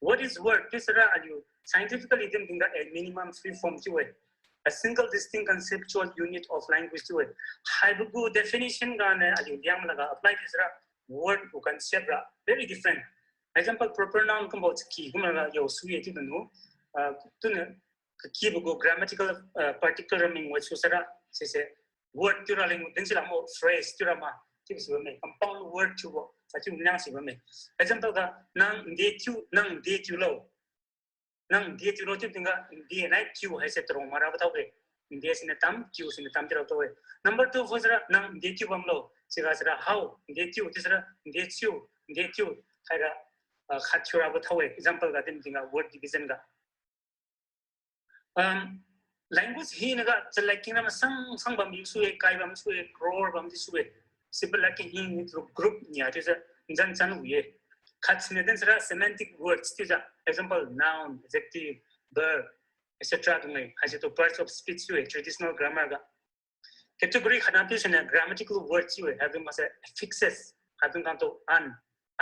What is word? Chiusira aliu scientifically din tingga a minimum free form chiu-e. A single distinct conceptual unit of language chiu-e. Haibo gu definition ga ne aliu Liangmai laga apply chiusira word gu concept ra very different. Example, proper noun kumbo chaki kumra ga yao sui-e chiu nanu, ah, tuna kakibo gu grammatical, ah, particle ra ming wa chiusira, sise, word chiura leng din sila mo phrase chiura ma, chiu si bamme, compound word chiubo, sa chiu niang si bamme. Example ga, nang nde chiu, nang nde chiulo. Nang nde chiulo chiu tingga, nde nai chiu haise tarong mara ba thao-e. Nde siniu tam, chiu siniu tam chiura thao-e. Number two pho sira, nang nde chiu bamlo. Siga sira, hao, nde chiu, chiusira, nde chiu, nde chiu. Haira, ah, khat chiura ba thao-e. Example ga din tingga, word division ga. Um, language hinaga chalad kingra masang sang bam sui-e, kai bam sui-e, crore bam di sui-e. Sibo lad keng hina group nia chiujiu njan chan wi-e. Khat siniu din sira semantic words chiujiu, example, noun, adjective, verb, et cetera dung-e. Haise tu parts of speech chiu-e, traditional grammar ga. Category khatna chiu siniu grammatical words chiu-e, haidung khang se affixes, haidung khang tu un,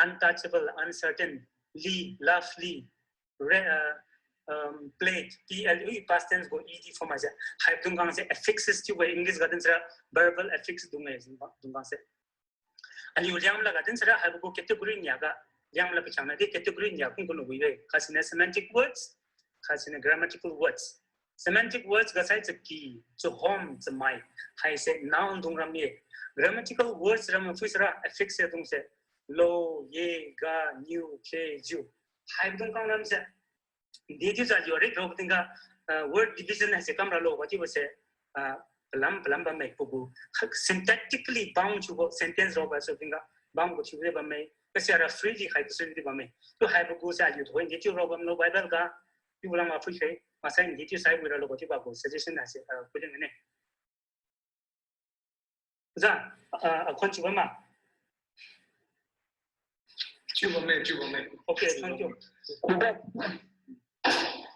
untouchable, uncertain, ly, lovely, re-, uh, um, played, P L E, past tense gu E D form haise. Haidung khang se affixes chiu-e, English ga din sira verbal affix dung-e, dung khang se. Aliu Liangmai laga din sira haibo gu category nia ga, Liangmai la pakhiangna di category nia kum gu lu wi-e. Khat siniu semantic words, khat siniu grammatical words. Semantic words ga sai chaki, chahom, chamai, haise noun dung ram ye. Grammatical words ram phui sira affix se dung se, lo, ye, ga, niu, khe, jiu. Haidung khang ram se, nde chiujiu aliu rik rabo tingga, ah, word division haise kam ralo ga chiubo se, ah, palam palam bamme pagu. Syntactically bound chiubo sentence rabo se tingga bound gu chiubo bamme. Kasi ara freely khai kasu di bamme. Tu haibo gu se aliu thoi nde chiu rabo bamlo Bible ga, chiubo lam ma phui khe, maksai nde chiu sai wi ralo ga chiubo gu suggestion haise, ah, phuiling ne. Oja, ah, akhon chiu bam ma? Chiu bamme, chiu bamme. Okay, thank you.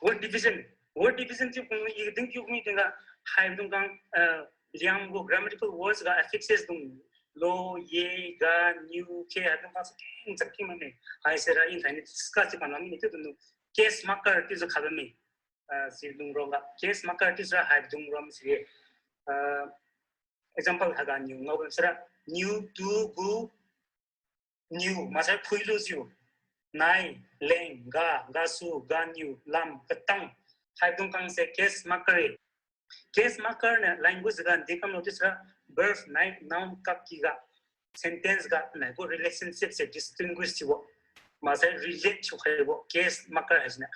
Word division. Word division chiu kung i din chiu kung i tingga, haidung khang, ah, Liangmai gu grammatical words ga affixes dung, lo, ye, ga, niu, khe, haidung khang se keng chak keng bamme. Haise ra in thaini discuss chiu bam lam ni chiu dung, case marker chiujiu kha bamme. Ah, si dung ro ga case marker chiusira haidung ram si. Ah, example haiga niu ngao bam sira, niu, tu, gu, niu, maksai phuilujiu, nai, leng, ga, gasu, ganiu, lam, katang, haidung khang se case marker-e. Case marker niu language ga nde kamlo chiusira verb nai noun kakky ga, sentence ga nai gu relationship se distinguish thiubo, maksai relate thiukhaibo case marker haisiniu.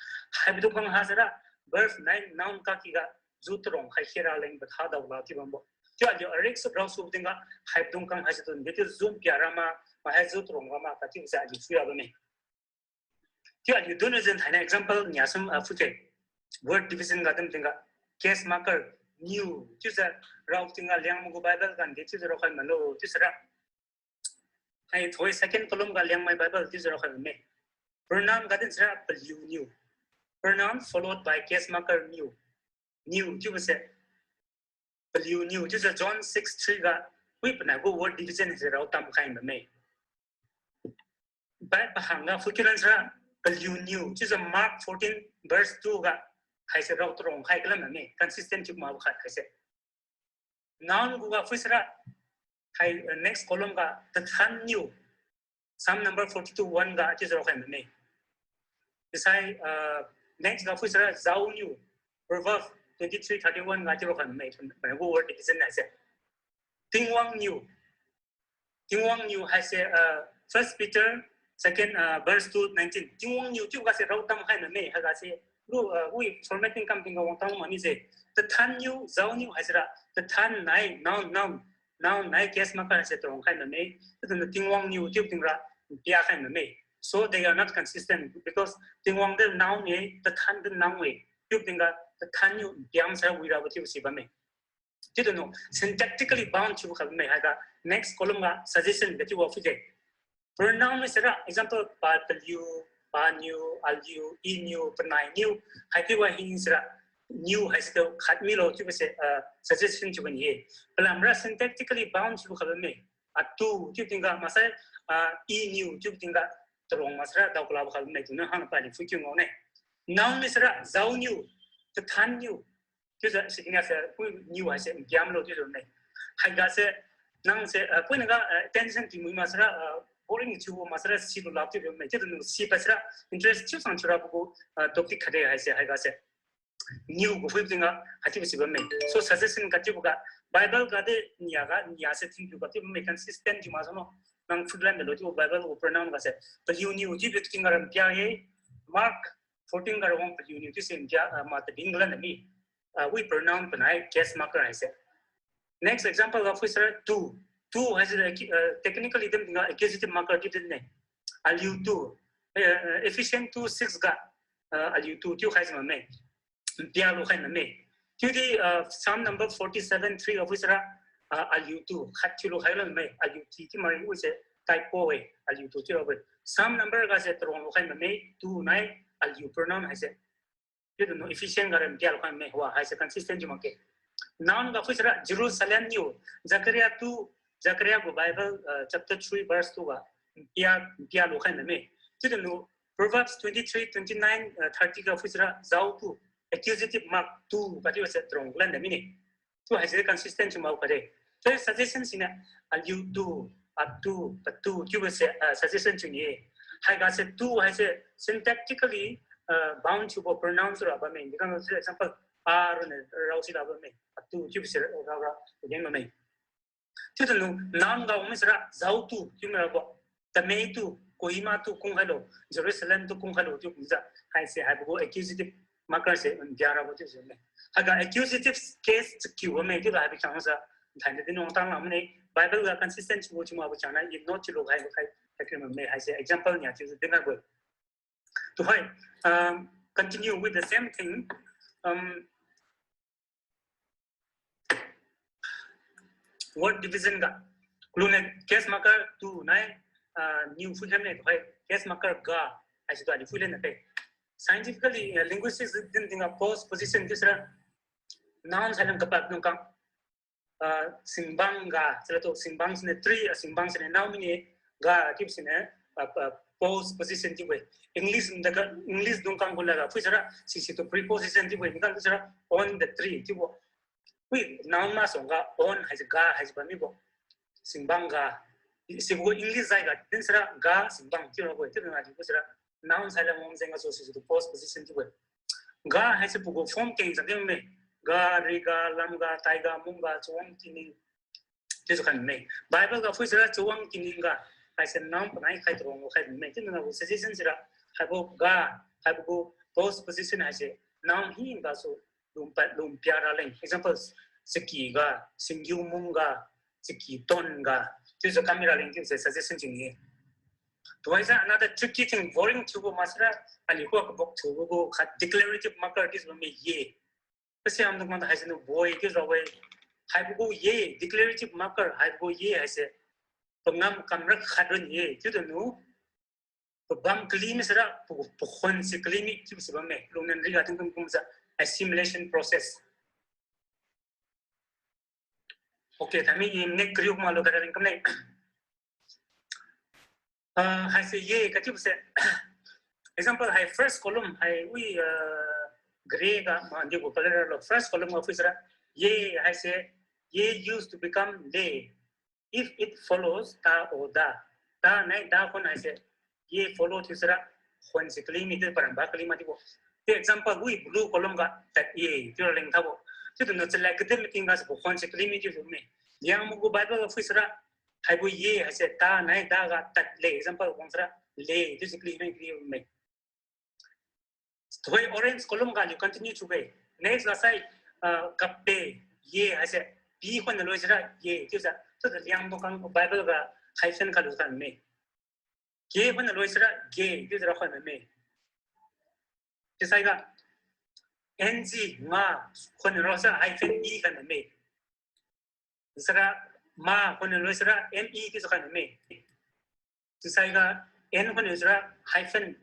Haibodung khang hasira verb nai noun kakky ga ju tarong khai khera leng batha daola chiu bambo. Chiu aliu arik sut raosu tingga haibodung khang haise tu nde chiu ju pia rama, mahai ju tarong rama kachiu se aliu phuira bamme. Chiu aliu dun zen thaina example nia sum, ah, phuike. Word division ga din tingga case marker niu chiujiu rao tingga Liangmai gu Bible ga nde chiujiu raokhai malo chiusira. Hai thoi second column ga Liangmai Bible chiujiu raokhai bamme. Pronoun ga din sira paliu niu. Pronoun followed by case marker niu. Niu chiubo se paliu niu chiujiu John six three ga, wi panai gu word division se rao tamkhai bamme. Bai pahang ga phuikiu lan sira paliu niu chiujiu Mark fourteen verse two ga haise rao tarong khai kalam bamme, consistent chiu makbo khat haise. Noun gu ga phui sira, hai, uh, next column ga tathan niu, Psalm number forty-two one ga chiujiu raokhai bamme. Isai, uh, next ga phui sira jao niu, Proverbs twenty-three thirty-one ga chiu raokhai bamme, panai gu word division haise. Tingwang niu, Tingwang niu haise, uh, First Peter second, uh, verse two nineteen. Tingwang niu chiubo ga se rao tam khai name, haiga se lu, uh, wi formatting kam tingga wang tang mani se. Tathan niu, zao niu haisira, tathan nai, noun, noun, noun nai case marker haise tarong khai name. Chiutu Tingwang niu chiubo tingra pia khai name. So they are not consistent because Tingwang de noun e, tathan de noun e. Chiubo tingga tathan niu piam sai wira bo chiubo si bamme. Chiutu syntactically bound chiubo kha bamme, haiga next column ga suggestion ga chiubo phuide. Pronoun mi sira, example, pa taliu, pa niu, aliu, iniu, panai niu, haichiubo hing sira, niu haise tu khat milo chiubo se, uh, suggestion chiubo ni-e. Palamra syntactically bound chiubo kha bamme. Atu chiubo tingga maksai, uh, iniu chiubo tingga tarong maksara dao kalabo kha bamme, tuna hang pali phui kiu ngao ne. Noun mi sira, zao niu, tathan niu, chiujiu siniu se, pui niu haise piam lo chiujiu ne. Haiga se, nang se, uh, puina ga, uh, attention ti mui maksara, uh, boring chiubo maksara silu lak chiubo me, chiutu si pasira, interest chiu sang chiura bo gu, uh, topic khatde haise, haiga se. Niu gu phui tingga, haichiubo si bamme. So suggestion ga chiubo ga, Bible ga de nia ga, nia se thinpiu ga chiubo me consistent chiu maksai no. Nang phuilan de lo chiubo Bible gu pronoun ga se. Paliu niu chiubo tingga ram pia ye, Mark fourteen ga rawang paliu niu chiu se pia, uh, ma tabin galan de mi. Uh, wi pronoun panai case marker haise. Next example ga phui sira tu. Tu haise, uh, technically dem tingga accusative marker chiu din ne. Aliu tu. Uh, uh, Ephesians two six ga, uh, aliu tu chiu khai si bamme. Pia lu khai name. Chiudi, uh, Psalm number forty-seven three ga phui sira, uh, aliu tu khat chiu lu khai la me, aliu ti ti mari wi se typo e, aliu tu chiu ra we. Psalm number ga se tarong lu khai name, tu nai aliu pronoun haise. Chiutu Ephesians ga ram pia lu khai me, wa haise consistent chiu makge. Noun ga phui sira Jerusalem niu, Zechariah two, Zechariah gu Bible, uh, chapter three verse two ga pia, pia lu khai name. Chiutu Proverbs twenty-three, twenty-nine, uh, thirty ga phui sira zao tu, accusative mark tu, pa chiu se tarong lan de mine. Tu haise consistent chiu mak kha de. So suggestion siniu, aliu tu, atu, patu chiubo se, uh, suggestion chiu ni-e. Haiga se tu haise syntactically, uh, bound chiubo pronoun sira bamme. Dikang se example, a rone rao si la bamme. Atu chiubo se rao ra, again bamme. Chiutu noun ga wang mi sira zao tu chiu mi ra bo. Tamei tu, Kohima tu kung khai lo, Jerusalem tu kung khai lo chiu kumjiu haise haibo gu accusative marker se, um, pia ra bo chiu se me. Haiga accusative case chakiu bamme chiutu haibo chang sa, thainai din wang tang la mane, Bible ga consistent chiubo chiu mak bo chang na, if not chiu lu khai khai, khai me haise example nia chiu din khai bo. Tuhoi, um, continue with the same thing. Um, word division ga. Luniu case marker tu nai, uh, niu phui khamne tuhoi, case marker ga, haise tu aliu phui lena pe. Scientifically, uh, linguistics din tingga postposition chiu sira noun silent kapad nung kang. Ah, singbang ga, sila tu singbang siniu three, ah, singbang siniu noun mine, ga chiu siniu, ah, ah, postposition chiu-e. English daga, English dung kang gu laga, phui sira, sisi tu preposition chiu-e, nikan sira, on the tree chiubo. Phui, noun masuang ga, on haise ga, haise bammibo. Singbang ga, sibo English zai ga, din sira, ga, singbang chiu rabo-e, chiu na chiu sira, noun silent wang jeng gasu sisi tu postposition chiu-e. Ga haise pagu form keng jang di me. Ga, riga, lamga, taiga, mungga, chawang, kining. Chiujiu khai me. Bible ga phui sira chawang, kining ga haise noun panai khai tarong khai me. Chiu na gu suggestion sira haibo ga, haibo gu postposition haise noun hina gasu lum pa, lum pia raleng. Example, chaki ga, singgiu mungga, chaki ton ga. Chiujiu kam mi raleng chiu se suggestion chiu ni-e. Tuhoi sa another tricky thing, boring thiubo maksara, aliu khuga kabok thiubo gu khat declarative marker chiubo me ye. Kasiam dung kang haise nu boy chiu ra-e. Haibo gu ye, declarative marker, haibo gu ye haise pangam kamrak khat run ye. Chiutu nu, pabam kali mi sira, pa, pakhon si kali mi chiubo si bamme. Lungnan riga tingkum kumjiu assimilation process. Okay, tami i next kariu malu kada ring kamne. Ah, haise ye kachiubo se. Example, hai first column, hai wi, ah, gray ga, ma, di gu color lo. First column ga phui sira, ye, haise, ye used to become le. If it follows ta or da. Ta nai da khon haise, ye follow thiu sira, khon si kali mi chiu paramba kali ma chiubo. Chiu example, wi blue column ga tad ye, chiu raleng tabo. Chiutu nu chalad kadi meeting ga se khon si kali mi chiubo me. Yangbo gu Bible ga phui sira, haibo ye haise ta nai da ga tad le, example wang sira, Le, chiujiu kali meng kali meng. Tuhoi orange column ga aliu continue thiu-e. Next ga sai, uh, kape, ye haise, P khon loisira ye, chiujiu, chiujiu Liangmai dung khang Bible ga hyphen khalu khan me. K khon loisira ge, chiujiu ra khon me. Chiusai ga, N G, nga, khon loisira hyphen E khan me. Sira, ma, khon loisira M E chiujiu khan me. Chiusai ga, N khon loisira hyphen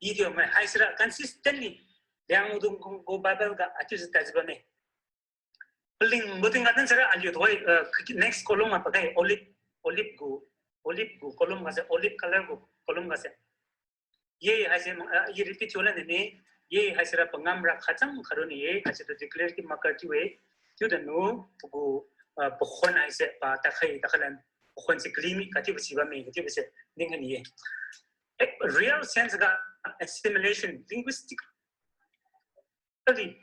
E chiu me. Haisira consistently, Liangmai dung gu Bible ga, achiujiu tadjiu bamme. Palingbo tingga din sira aliu tuhoi, uh, next column ga pakai olive, olive gu, olive gu column ga se, olive color gu column ga se. Ye haise, uh, i repeat thiu lan ne, ye haisira pangam ra khachang kharun ye, haise tu declarative marker thiu-e, chiu danu, pagu, uh, pakhon haise, pa takhai, takhalan, pakhon se kali mi, katibo si bamme, katibo se, ding khan ye. Eh, real sense ga assimilation, linguistic Tadi,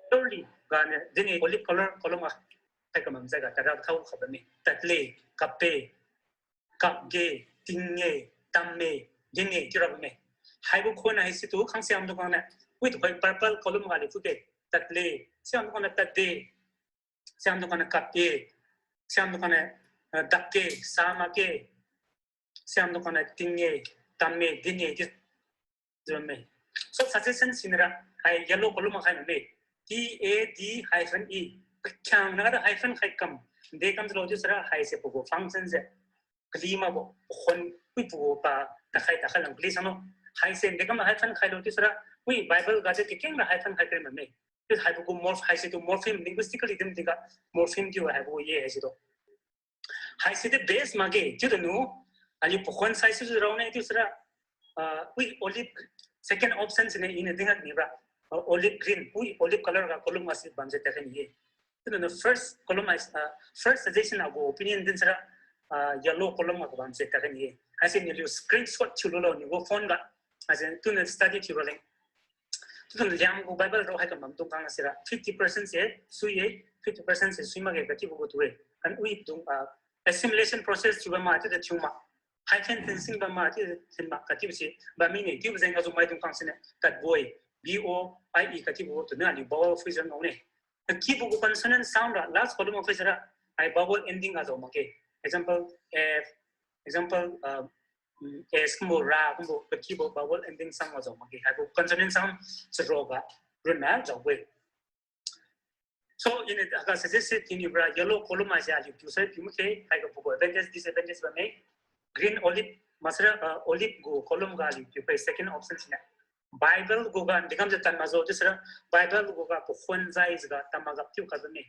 thirdly, gane, dine olive color column ga, hai kamam jai ga, tadra thao kha bamme, tadle, kape, kapge, tinge, tamme, dine, chiura bamme. Haibo khon haisitu, khang Siam dung khang ne, with white purple column ga aliu phuke, tadle, Siam dung khang ne tadde, Siam dung khang ne kapke, Siam dung khang ne, eh, dakge, samakge, Siam dung khang ne tinge, tamme, dine, di, di me. So suggestion sinra, hai yellow column khai me. T A D hyphen E. Pakhiang na da hyphen khai kam. Dekam lo chiusira, haise pagu function se. Kali makbo, khon, wi pagu pa, takhai, takhai lam kali sanglo. Haise, dekam hyphen khailo chiusira, wi Bible ga de kekeng ra hyphen khai kre me. Chiu haibo gu morph, haisitu morpheme, linguistically dim tingga, morpheme chiu haibo ye haisitu. Haise de base makge, chiu danu, aliu pakhon sai si rao ne chiusira, uh, wi olive, second option sine ine dinga ni bra, uh, olive green, wi olive color ga column ga si bamse takhai ni ye. Chiu danu first column, uh, first suggestion agu opinion din sira, uh, yellow column ga bamse takhai ni ye. Haise naliu screenshot thiu lulo naliu gu phone ga, haise tuna study thiu raleng. Chiu danu Liangmai gu Bible rao hai kamam dung khang sira, fifty percent se sui ye, fifty percent se sui makge katibo gu tu-e. Kan wi dung, ah, assimilation process thiu bam ma, chiujiu thiu ma. Hyphen thin sing bam ma, chiujiu thin ma, katibo si bam mine, chiubo jeng gasu maidung khang sine, kat boy, B O I E katibo tu na aliu vowel phrase ngao ne. Katibo gu consonant sound ra, last column of phrase ra, hai vowel ending ga zao makge. Example, F, example, uh, mm, S kumbo ra, kumbo, katibo vowel ending sound ga zao makge. Haibo consonant sound, charo ga, run na zao-e. So, in it, aga suggest thiu ni bra, yellow column haise aliu piu sai piu makge, haiga pagu advantage, disadvantage bamme. Green olive, masara, uh, olive gu column ga aliu piu pai second option sine. Bible gu ga, dikam je tan mazo, chiusira, Bible gu ga, pakhon jai ga, tama ga, piu ka bamme.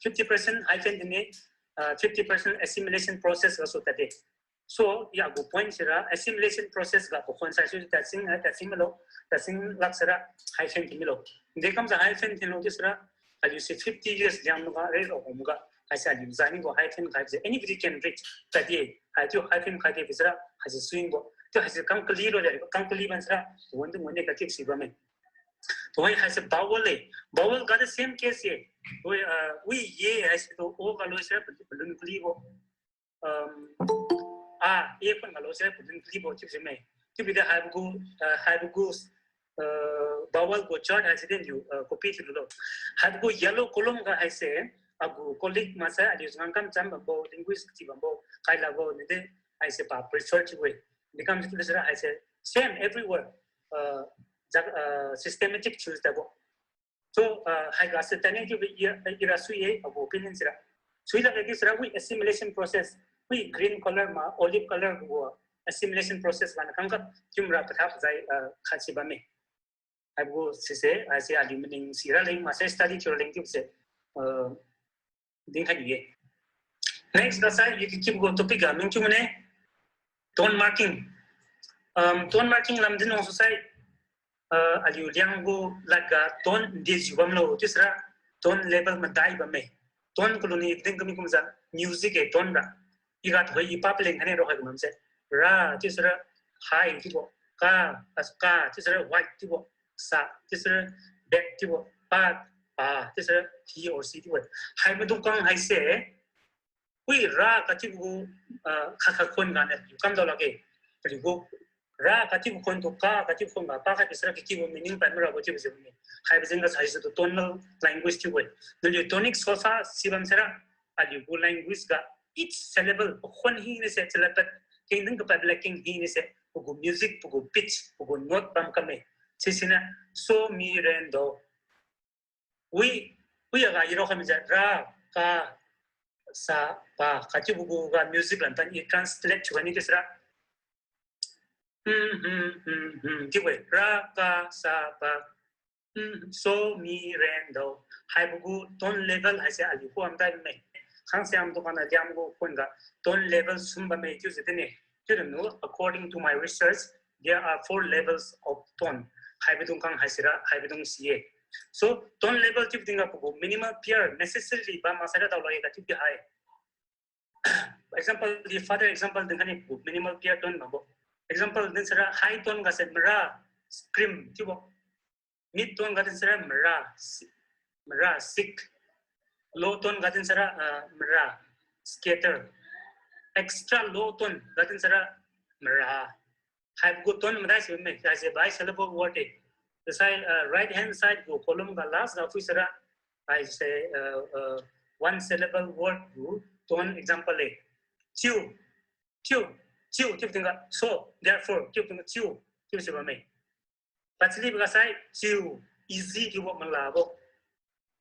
Fifty percent hyphen dine, uh, fifty percent assimilation process gasu tade. So, ya gu point sira, assimilation process ga pakhon sai su tasing, eh, tasing milo, tasing lak sira, hyphen ki milo. Dekam sa hyphen ki lo chiusira, aliu si fifty years Liangmai ga, re ro hom ga, haise aliu jani gu hyphen khai se, anybody can read, tadi, hai chiu hyphen khai de sira, haise suibo. Chiu haise kang kali lo de, kang kali ban sira, one to one ne katibo si bamme. Tuhoi haise vowel le, vowel ga the same case ye. Tuhoi, uh, wi ye haise tu, o ga lo sira, balloon kalibo. Um, a, e pun ga lo sira balloon kalibo chiu si me. Chiu bide haibo gu, uh, haibo gu, uh, vowel gu chart haise din yu, uh, copy thiu lulo. Haibo gu yellow column ga haise, agu colleague masa, aliu ngangkam cham bambo, linguist ti bambo, kai labo, nide, haise pa prefer thiu-e. Dikam thiu sira haise, same everywhere, uh, ja-, uh, systematic choose tabo. So, uh, haiga se tane chiubi ira, ira sui ye, agu opinion sira. Sui lakge chiusira, wi assimilation process, wi green color ma, olive color gu assimilation process ga na kangkap, chiumra kathap jai, uh, khat si bamme. Haibo sise, haise aliu maning sira leng, masa study thiu raleng chiubo se, uh, dinkhai ni ye. Next ga sai, i ki kibo gu topic ga meng chiu mane, tone marking. Um, tone marking lam din wang su sai, uh, aliu Liangmai gu lad ga tone ndijiu bamlo, chiusira tone level madai bamme. Tone kaluni ding kami kumjiu music e tone ra. I ga tuhoi i pa paleng khane ro hai kumam se. Ra, chiusira high chiubo. Ka, as ka, chiusira wide chiubo. Sa, chiusira bad chiubo. Pa, pa, chiusira he or she chiubo. Hai maidung kang haise, wi ra katibo gu, ah, khat khat khon ga ne, kam dao lakge. Paliugu ra kachiubo khon tu ka, kachiubo khon ga pa khat bisira kakibo meaning pai marabo chiubo jiu ni. Haibo jeng ga saisutu tonal language chiubo-e. Naliu tonic solfa si bam sira, aliugu language ga each syllable, pakhon hina se syllable, kengding kapadle keng hina se, pagu music, pagu pitch, pagu note bam kamme. Sisiniu, so, mi, ren, do. Wi, wi aga iro kami ja ra, ka, sa, pa, kachiubo gu ga music lan tan i translate chiu kani kisira. Hmm, hmm, hmm, hmm. Chiubo-e, ra, ka, sa, pa. Hmm, so, mi, ren, do. Haibo gu tone level haise aliu hu am dai me. Khangsiam tu kana liam gu khon ga tone level sum bamme chiu se tene. Chiu danu, according to my research, there are four levels of tone. Haibo dung kang haisira, haibo dung si ye. So, tone level chiu ting ga pagu minimal pair necessarily bam maksai ra dao lo ye kachiu di hai. Example, the further example din kani pagu minimal pair tone bambo. Example din sira high tone ga se mara, scream chiubo. Mid tone ga din sira mara, si-, mara, sick. Low tone ga din sira, ah, mara, scatter. Extra low tone ga din sira mara. Haibo gu tone madai si me, haise bisyllable word e. Tasai, uh, right hand side gu column ga last ga phui sira, haise, uh, uh, one syllable word gu tone example e. Chiu, chiu, chiu, chiu ting ga, so, therefore, chiu ting ga, chiu, chiu si bamme. Pachalibo ga sai, chiu, easy chiubo malabo.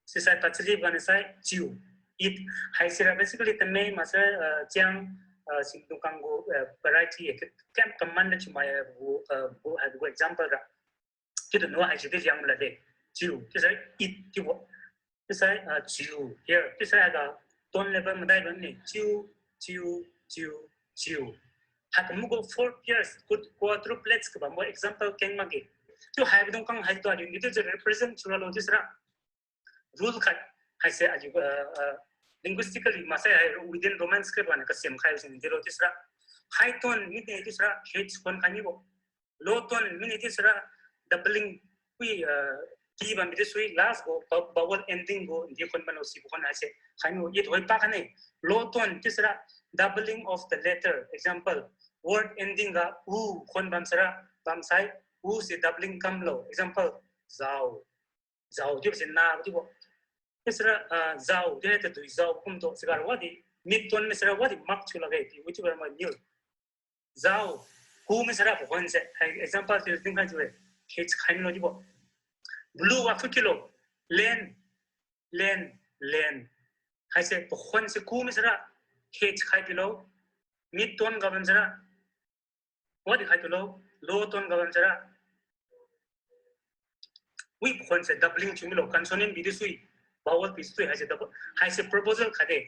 Sisai pachalibo ga ni sai, chiu, eat. Haisira basically tamei maksai, uh, chiang, uh, singdung kang gu, uh, variety e, kam common da chiumai, uh, gu, uh, gu, uh, gu example ra. Chiu danu haisi di liang lade. Chiu, chiusai eat chiubo. Chiusai, uh, chiu, here. Chiusai aga tone level madai bam ni. Chiu, chiu, chiu, chiu. Haikum gu four pairs, quad-, quadruplets kabambo example keng makge. Chiu haibo dung kang haitu aliu ni chiu represent chiu ralo chiusira. Rule khat haise aliu, uh, uh, linguistically maksai hai within Roman script wan kasem khai sing dilo chiusira. High tone mide chiusira H khon khai mibo. Low tone mide chiusira doubling, wi, uh, T bam mide sui last gu vowel ending gu D khon bamlo sibo khon haise khai mibo. It hoi pa kane. Low tone chiusira doubling of the letter. Example, word ending ga u khon bam sira, bam sai, u si doubling kamlo. Example, zao. Zao chiubo si na chiubo. Chiusira, ah, zao chiu hai tadui zao kumtu sigar wadi. Mid tone mi sira wadi mark thiu lakge, chiu, chiubo mai nil. Zao, ku mi sira pakhon se. Hai example chiu dingkhai chiu-e. H khai milo chiubo. Blue wa phuikilo. Len, len, len. Haise pakhon se ku mi sira H khai pilo. Mid tone ga bam sira wadi khai tulo, low tone ga bam sira. Wi pakhon se doubling thiu milo, consonant bidi sui, vowel bidi sui, haise double, haise proposal khatde.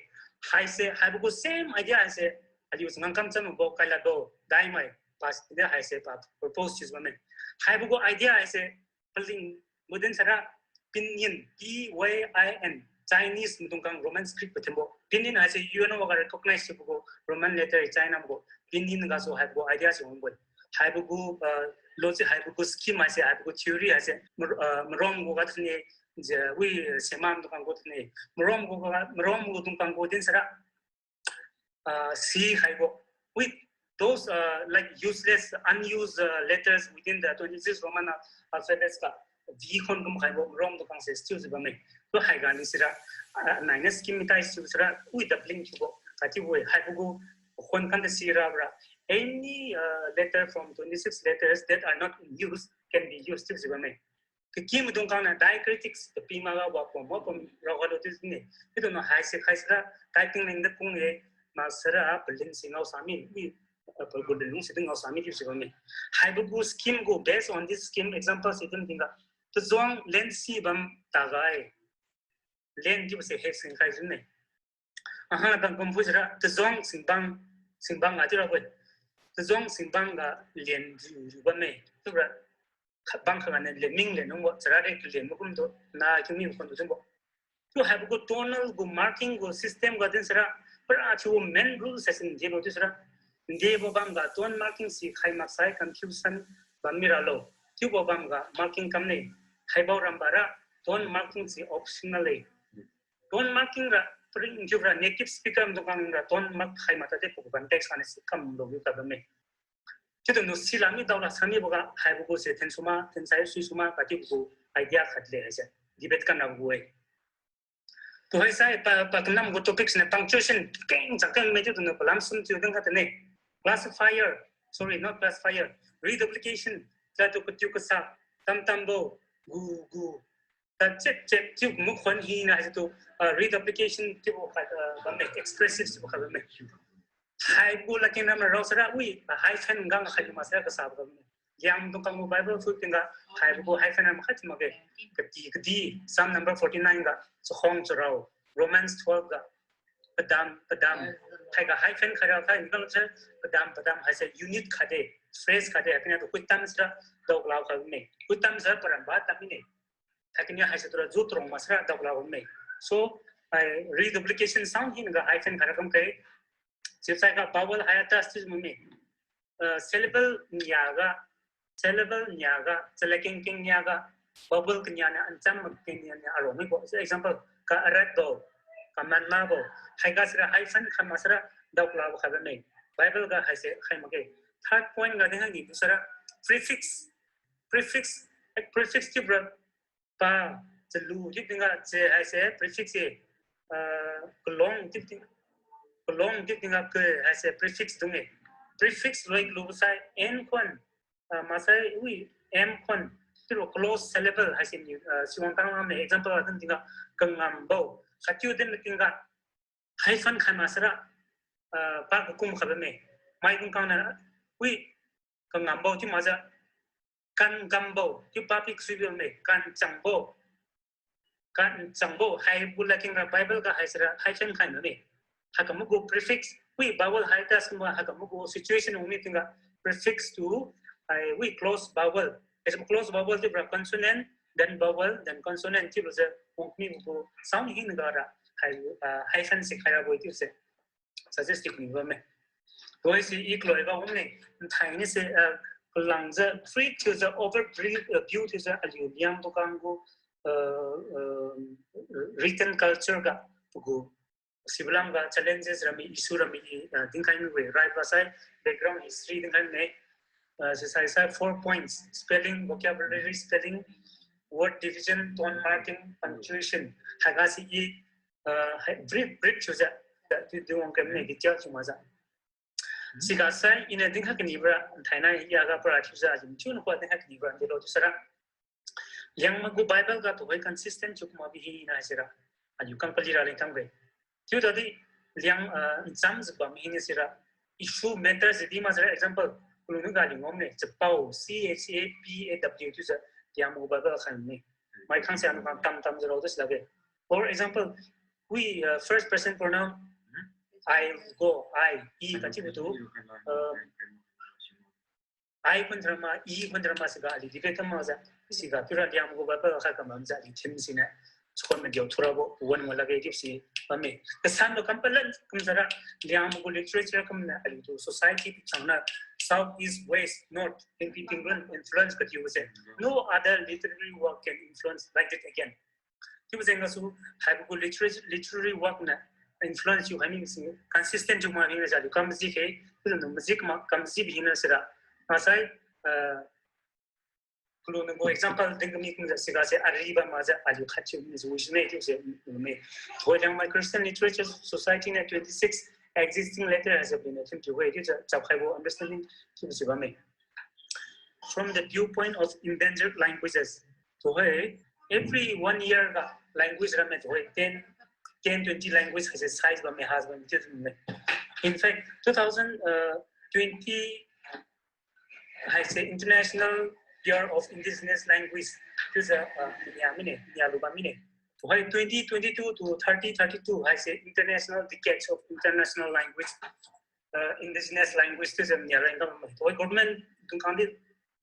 Haise, haibo gu same idea haise, aliu ngangkam chambo kailad do, daimai, pas, de haise pa propose thiujiu bamme. Haibo gu idea haise, paling, maidung sira, pinyin, P Y I N, Chinese maidung kang Roman script pathimbo. Pinyin haise U N O ga recognize thiubo gu Roman letter China magu. Pinyin gasu haibo gu idea si wangbo. Haibo gu, uh, logic haibo gu scheme haise, haibo gu theory haise, mar-, uh, marom gu ga tini, je, wi, semam dung kang gu tini. Marom gu ga, marom gu dung kang gu din sira, uh, C khaibo. With those, uh, like, useless, unused, uh, letters within the twenty-six Roman al-, alphabets ga, V khon kum khaibo, marom dung kang se still jiu bamme. Tu haiga ni sira, uh, naina scheme mitai still sira, wi doubling thiubo, katibo-e, haibo gu, khon kan de sira bra. Any, uh, letter from twenty-six letters that are not in use can be used still jiu bamme. Kakim dung kang na diacritics, tapi maga wa pom, wa pom, rao ga lo tis ne. Ito no haise khai sira, typing leng de kung ye, ma sira, pelin si ngao sami, i, eh, pelin lung si dung ngao sami, tis si bamme. Haibo gu scheme gu, based on this scheme, example si dung tingga. Tazong len si bam tagai. Len tis se hek sing khai jin ne. Aha, bang kum phu sira, tazong singbang, singbang ga tiu rabo-e. Tazong singbang ga len ju, ju bamme. Tiu ra, khat bang khat ga ne len ming len nung bo, sira de len makum tu, na kiu mi khon tu jin bo. Tu haibo gu tonal gu marking gu system ga din sira, para chiu main rule se sin di bo tiu sira. Di bo bam ga tone marking si khai maksai confusion bam mi ralo. Chiubo bam ga marking kam ne, haibo ram bara, tone marking si optional le. Tone marking ra, pring ju ra, native speaker dung kang ra, tone mark khai mata de pu context ane si kam lo yu ka bamme. Chiutu nu sila mi daola sami boga haibo gu se then suma, then sai sui suma, katibo gu idea khat le haise. Debate kan rabo gu-e. Tuhoi sai pa, pa kanam gu topics ne punctuation keng chak keng me chiutu nu palam sum chiu deng khat ne. Classifier, sorry, not classifier, reduplication, la tu katiu kasa, tam tambo, gu, gu, ta chep chep chiu mukhon hina haise tu, uh, reduplication chiubo khat, uh, bamme, expressive chiubo khat bamme. Haibo ladkeng ram rao sara, ui, hyphen ngang khai lu masara kasabo bamme. Yangdung kangbo Bible phu tingga, haibo gu hyphen ram khat makge. Kati, kati, Psalm number forty-nine ga, Chakhuang Charao, Romans twelve ga, padam, padam. Haiga hyphen khaira khai, ngang sara, padam, padam, haise unit khatde, phrase khatde, haikena tu kuitam sara, daoklao kha bamme. Kuitam sara param ba tam mine. Haikena haise tura ju trong masara daoklao bamme. So, hai reduplication sound hinaga hyphen khaira kam kai. Chiusai ga vowel hiatus chiu mame. Uh, syllable niaga, syllable niaga, chalakeng keng niaga, vowel kania niu ancham keng nia niu arong mibo. So example, ka arat bo, ka manma bo, haiga sara hyphen khat masara daoklabo khat bamme. Bible ga haise khai makge. Third point ga dinga ni sara prefix, prefix, eh, prefix chiubora pa, chalu chiu tingga che haise prefix e, ah, kalong chiu ting, kalong chiu tingga ke haise prefix dung-e. Prefix loi kalu sai n khon, ah, masai ui m khon, chiubo close syllable haise ni, ah, siwang tang lam ne example adin tingga kangambo, khatchiu din tingga hyphen khai masara, ah, pa kakum khat bamme. Maidung kangna, ui, kangambo chiu majiu, kan gambo chiu pa pi kasuibo me, kan changbo, kan changbo, haibo ladkeng ra Bible ga haisara hyphen khai mame. Haiga magu prefix, ui vowel hiatus ma haiga magu situation ung ni tingga prefix tu, hai ui close vowel. As a close vowel chiubora consonant, then vowel, then consonant chiubo se ung ni gu sound hinaga ra, hai, ah, hyphen si khai rabo chiu se suggest ti kuni bamme. Tuhoi si i kaloi ga umne, nthai ni se, uh, kalangjiu free thiujiu over brief, uh, view thiujiu aliu Liangmai kanggu, uh, uh, written culture ga pagu sibo lam ga challenges rami, issue rami, uh, dinkhai mi we, right, ba sai background history dinkhai ne, uh, si sai sai four points, spelling, vocabulary, spelling, word division, tone marking, punctuation. Haiga si i, uh, hai brief, brief thiujiu, da, di, di wang kam ne detail thiu majiu. Siga sai iniu dinkhai kani bora, thainai i aga para thiujiu, ajin thiu nkhua dinkhai kani bora, dilo tu sara. Liangmai gu Bible ga tuhoi consistent thiu kuma bi hina sira. Aliu kam pali raleng kam be. Chiu tadi Liang, ah, ncham jiu bam hina sira. Issue matters di masara example. Kulu nu ga aliu ngam ne. Chapao, C H A P A W chiujiu Liangmai gu Bible khan ne. Mai khang se anu khang tam tam jiu rao tu sila be. For example, we, uh, first person pronoun, I go, I, i kachibo tu, uh, I khun drama, i khun drama siga aliu debate kam majiu, siga pura Liangmai gu Bible khat kam majiu aliu theme siniu. Chakhuan madiu thurabo, wan wala ge dip si, bamme. Kasan lo kam palan, kam sara, Liangmai gu literature kam niu aliu tu society changna, south, east, west, north, in influence, influence katiu se. No other literary work can influence like that again. Chiubo jeng gasu, haibo gu literature, literary work niu influence thiu haini si consistent thiu ma hina jiu aliu kam maji khe, chiujiu nu maji kama kam maji bi hina sira. Masai, uh, kulu nu gu example ding kami kumjiu siga se ariba majiu aliu khat thiu ni jiu wisine chiu se me. Thoiliang Liangmai Christian Literature Society niu twenty-six existing letter has been attempted to way chiujiu chap khaibo understanding chiubo si bamme. From the viewpoint of endangered languages, tuhoi, every one year ga language ramme tuhoi, ten, ten, twenty language haise size bamme, has bamme, chiu me. In fact, two thousand twenty haise International Year of Indigenous Language, chiujiu, uh, nia mine, nia lu bam mine. Tuhoi twenty twenty-two to thirty thirty-two haise International Decades of International Language, uh, Indigenous Language chiujiu nia rang kam. Tuhoi government dung khang di,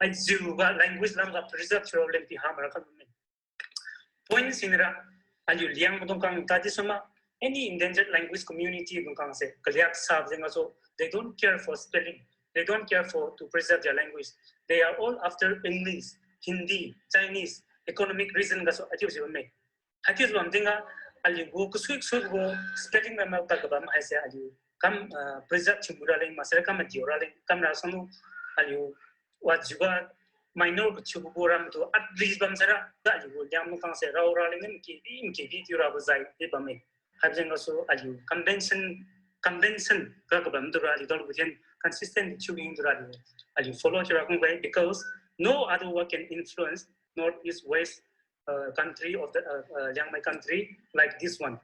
ai jiu ga language lam ga preserve thiu leng pi ha mara kam me. Point sinira, aliu Liangmai dung khang tadi suma, any endangered language community dung khang se, kaliak sab jeng gasu, they don't care for spelling, they don't care for to preserve their language. They are all after English, Hindi, Chinese, economic reason gasu, atiu si bamme. Atiu si bam tingga, aliu gu kasui kasui gu spelling ram ma ta kabam haise aliu kam, uh, preserve thiu mura leng, masara kam adiu ra leng, kam ra sanu, aliu wajiuga minor kachiubo gu ram tu at least bam sara, ga aliu gu Liangmai kang se rao raleng ni mkibi mkibi thiu rabo zai di bamme. Haibjeng gasu aliu convention, convention ga kabam tu ra aliu dao lu gu then consistent thiu bing tu ra aliu, aliu follow thiu ra kung bai, because no other world can influence North East West, uh, country of the, uh, uh, Liangmai country like this one.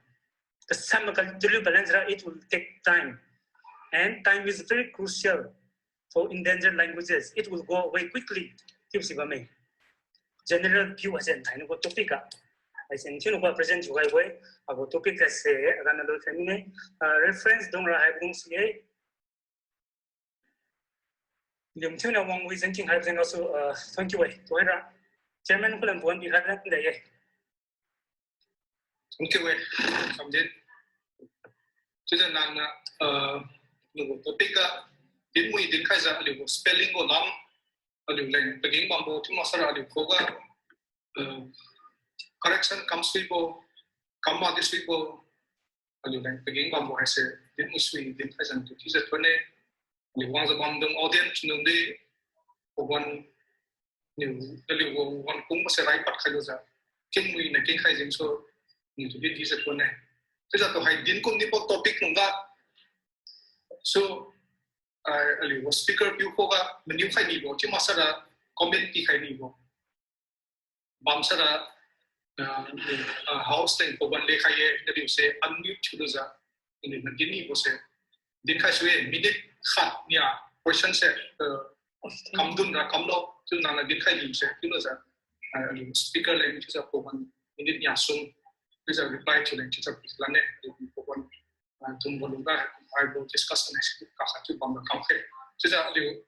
Kasam ka tulu balance ra, it will take time. And time is very crucial for endangered languages. It will go away quickly. Chiubo si bamme. General view haise nai nagu topic ga. Haise nchiu nagu present thiu gai gu-e, agu topic haise, agan na lu family, uh, reference dung ra haibo dung si-e. Liumthiuna wang wi zengking hai zeng gasu, uh, thank you e. Tuhoira. Chairman kulam puan bi hai zeng de ye. Thank you e. Samjin. Chiujiu nangniu, uh, nagu topic ga dinmui dinkhaijiu aliu gu spelling gu lam, aliu leng pageng bambo, chiu maksara aliu khuga, uh, correction kam suibo, kam madi suibo, aliu leng pageng bambo haise dinmui sui dinkhaijiu tu chiujiu thon-e. Aliu wangjiu bamdung audience nung di, pawan niu, aliu gu wan kung mase rai pad khailu jiu, kengmui na kengkhai jengsu, niu tu di chiujiu thon-e. Chiujiu tu hai dinkum nibo topic nung ga, so, ah, aliu gu speaker piu khuga maniu khai nibo, chiu maksara comment pikhai nibo bam sara, ah, ah, house leng pawan lekhai ye, naliu se unmute thiulujiu, naliu na din nibo se dinkhai sui-e, minute khat nia question se, ah, kamdun ra kamlo, chiu nangniu dinkhai nibo se chiulujiu, ah, aliu speaker leng chiujiu pawan minute nia sum, chiujiu reply thiu leng chiujiu pi lan-e, aliu pawan, ah, thumbo lungga, haibo discussion haise kakhat chiu bamra kamkhe. Chiujiu aliu,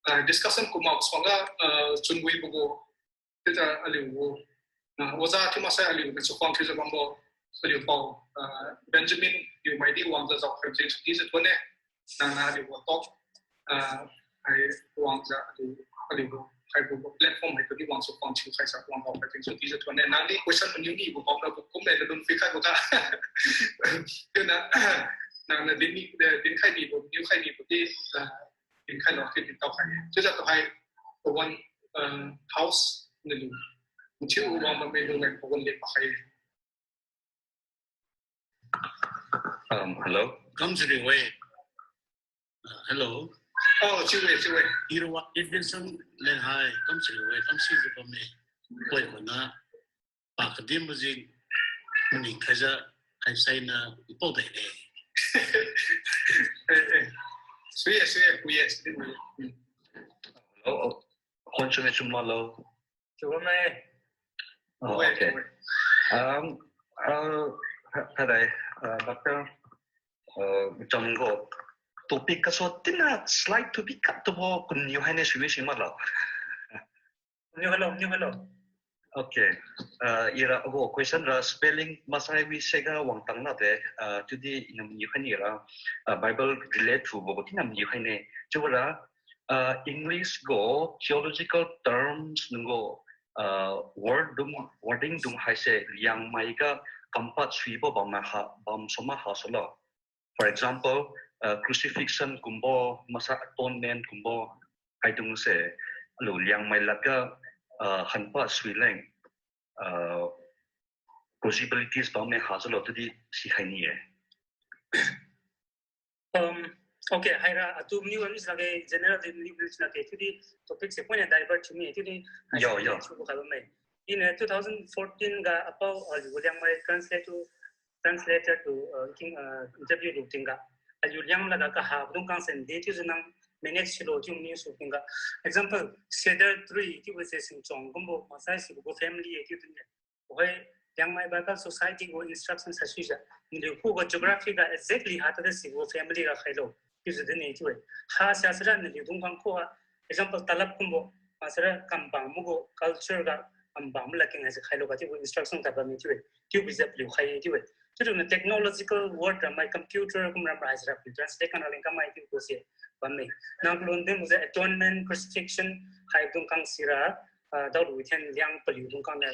ah, discussion kum maksuangga, ah, chunwibo gu, chiujiu aliu gu, ah, oja chiu maksai aliu gu chakhuang thiujiu bambo, aliu pao, ah, Benjamin Liumai di wangjiu jaokhai jengsu chiujiu thon-e, nangniu aliu gu talk, ah, hai wangjiu aliu, aliu gu haibo platform haitu di wangsu pang thiukhaijiu wang jaokhai jengsu chiujiu thon-e, nangdi question maniu nibo bamra gu kum le lun pikhaibo ga. Chiuniu, nangniu din ni, eh, dinkhai nibo, niu khai nibo di, ah, dinkhai lo chiu dintao khai. Chiujiu tu hai, pawan, ah, house naliu, chiu wang bamme lung leng pawan le pakhai. Um, hello. Kamsiriu-e. Ah, hello. Oh, chiu-e, chiu-e. Ira Edvinson Lenghai, kamsiriu-e, kamsijiu bamme. Poi mana, pa kadinbo jeng, maning khaijiu, khaisainiu, pao dai-e. Eh, eh. Sui-e, sui-e, pui-e, sui-e. Hmm. Hello, oh. Khon chunne chum malo. Chiu bamme. Oh, okay. Um, uh, ha-, kadai, uh, Doctor, uh, cham gu topic gasu tina slide topic khat tubo kuniu haine sui si malo. Niu hello, niu hello. Okay. Uh, ira agu question ra spelling maksai wi se ga wangtang lade, uh, chiudi inam niu haine ra, uh, Bible relate thubo gu tina niu haine. Chiubora, uh, English gu theological terms nung gu, uh, word dung, wording dung haise Liangmai ga kampat suibo bam ha, bam suma ha sulo. For example, uh, crucifixion kumbo, maksai atonement kumbo, haidung se, alu Liangmai ladga, uh, hanpa suileng, uh, possibilities bamme ha sulo chiudi sikhai ni-e. Um, okay, haira, atu niu aniu lage, general di niu lage, chiudi topic se point divert thiu mi, chiudi yo, yo. Chiubo kha bamme. Iniu two thousand fourteen ga apao, uh, aliu Liangmai translate to, translator to, uh, king, uh, interview lu tingga. Aliu Liangmai ladga kahabo dung kangsen de chiujiu nang manage silo chiu niu su tingga. Example, cedar tree chiubo se singchong kumbo, maksai sibo gu family e chiu tingga. Tuhoi, Liangmai Bible Society gu instruction sasuijiu, naliu khuga geography ga exactly ha tada sibo family ga khailo, chiujiu din-e chiu-e. Ha sia sira naliu dung kang khuga, example, talap kumbo, maksara kambang magu culture ga, kambang ma ladkeng haise khailo ga chiubo instruction ta bamme chiu-e. Chiubo jiu paliu khai-e chiu-e. Chiuraniu technological world ra mai computer kum ram ra haisira paliu translate kan raleng kamai chiubo se bamme. Nang lun dinbo jiu atonement, crucifixion, haidung kang sira, ah, daolu then Liang paliu dung kang niu,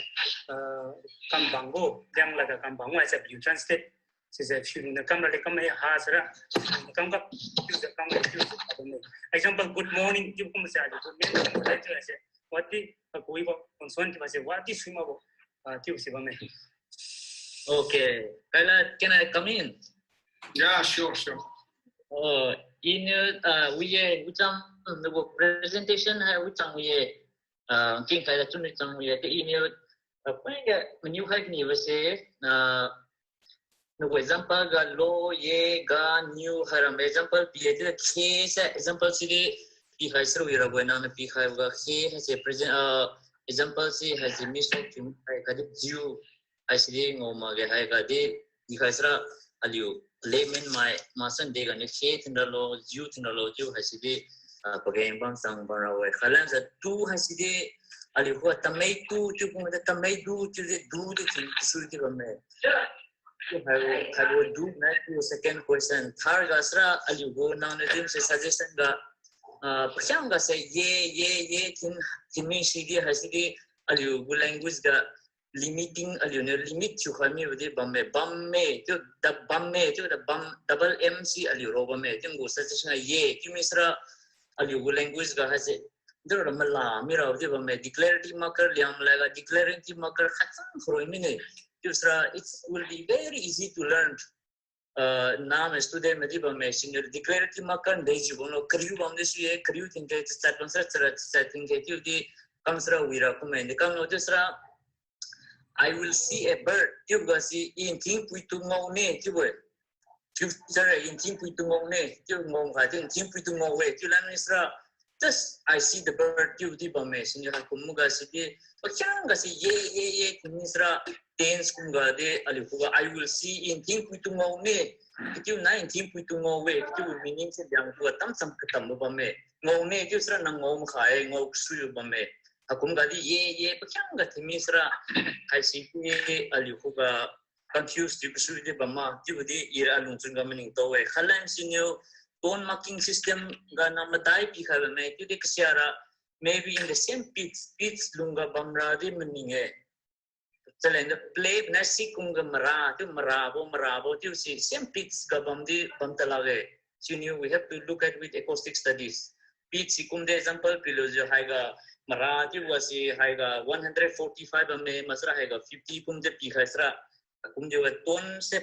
ah, kambang gu, Liang ladga kambang gu haise paliu translate Sise fiu lungniu kam rale kam hai ha sara, fiu lungniu kam ga, fiu se kam ga, fiu se kam ga. Example, good morning chiu kum se aliu good morning chiu se. What the, a kui bo, concern chiu se, what the sui ma bo, ah, chiu se bamme. Okay, Kaila, can I come in? Yeah, sure, sure. Oh, in your, uh, we, uh, we chang, the presentation hai we chang we, uh, king kai la chun we chang we, the in your, uh, point ya, menu hai ni we se, uh, no example ga lo, ye, ga, new, haram example, pi, the, ke, se, example, si, di, pi hai sru, ira, we, na, na, pi hai ga, ke, hai se, present, uh, example, si, hai se, miss of, hai, ka, di, you, Haisidi ngao makge haiga di, di khai sara aliu layman mai, masan de ganiu khe thin ralo, jiu thin ralo, jiu haisidi, ah, pageng bam sang bam ra we. Khalam sa tu haisidi, aliu khuga tamei tu, jiu kung de tamei du, jiu de du de thin kusui di bamme. Jiu hai, hai wo du na jiu second question. Third ga sara aliu gu nang na dim se suggestion ga, ah, pakhiang ga se ye, ye, ye thin, thin mi sidi haisidi, aliu gu language ga, limiting aliu niu limit thiu khai mibo di bamme, bamme, chiu da bamme, chiu da bam, double M si aliu ro bamme, chiu gu suggestion ye, chiu mi sara aliu gu language ga haise, dura mala mira di bamme, declarative marker liang malai ga declarative marker khat sang khroi mine, chiu sara it will be very easy to learn. Uh, nam student madi bamme, senior declarative marker de jiu bamlo, kariu bam de si ye, kariu tingke, chat bam sara, chat, chat tingke, chiu di, kam sara wira kumme, di kam lo chiu sara, I will see a bird. Chiu ga si, in thing pui tu ngau ne, chiu we. Future in thing pui tu ngau ne, chiu ngau ga, chiu in thing pui tu ngau we, chiu lam ni sara, just, I see the bird, chiu di bamme, sini ha kum ga si di, pakhiang ga si, ye, ye, ye, kum ni sara, tense kum ga di, aliu khuga, I will see in thing pui tu ngau ne, chiu na in thing pui tu ngau we, chiu meaning se liang khuga, tam sam katam bamme, ngau ne, chiu sara nang ngau makha e, ngau kusui bamme. Hakum ga di ye, ye, pakhiang ga thimi sara, haisi di aliu khuga confuse di kusui di bamma, chiu di ira alungchun ga maningtao we. Khalam siniu tone marking system ga na madai pikhai bamme, chiu di kasiara, maybe in the same pitch, pitch lungga bamra di maning e. Chaleng de play na si kum ga mara, chiu mara bo, mara bo, chiu si same pitch ga bam di bam talak e. Siniu we have to look at with acoustic studies. Pitch si kum de example pilo jiu haiga mara chiu ga si haiga one hundred forty-five bamme, masara haiga fifty kum de pikhai sara. Kum jiu ga tone se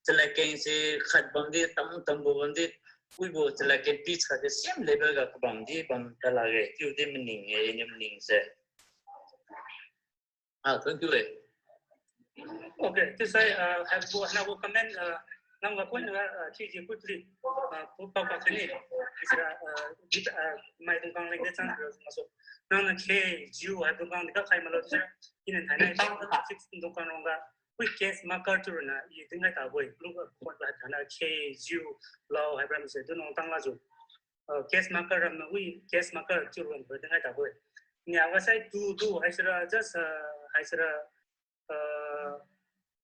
chalakeng se khat bam di tam tam bo bam di, ui bo chalakeng pitch khat de same level ga kabam di bam talak e, chiu di maning e, ni maning se. Ah, thank you, eh. Okay, chiusai, uh, haibo, haibo comment, uh, nang ga point ga, uh, chiujiu quickly, uh, pu, pa, pa, kani, chiusai, uh, bit, uh, maidung kang leng de chang, uh, maso. Nang na ke, jiu, haibo kang de ka khai malo, chiusai, ina thainai, six dung kang rong ga, wi case marker tu na, i dingai tabo, look, uh, point ga thainai, ke, jiu, lao, hai bram se, du nong tang la jiu. Uh, case marker ram na wi case marker chiu ram ba dingai tabo. Nia ga sai tu tu hai sira just, uh, hai sira, uh,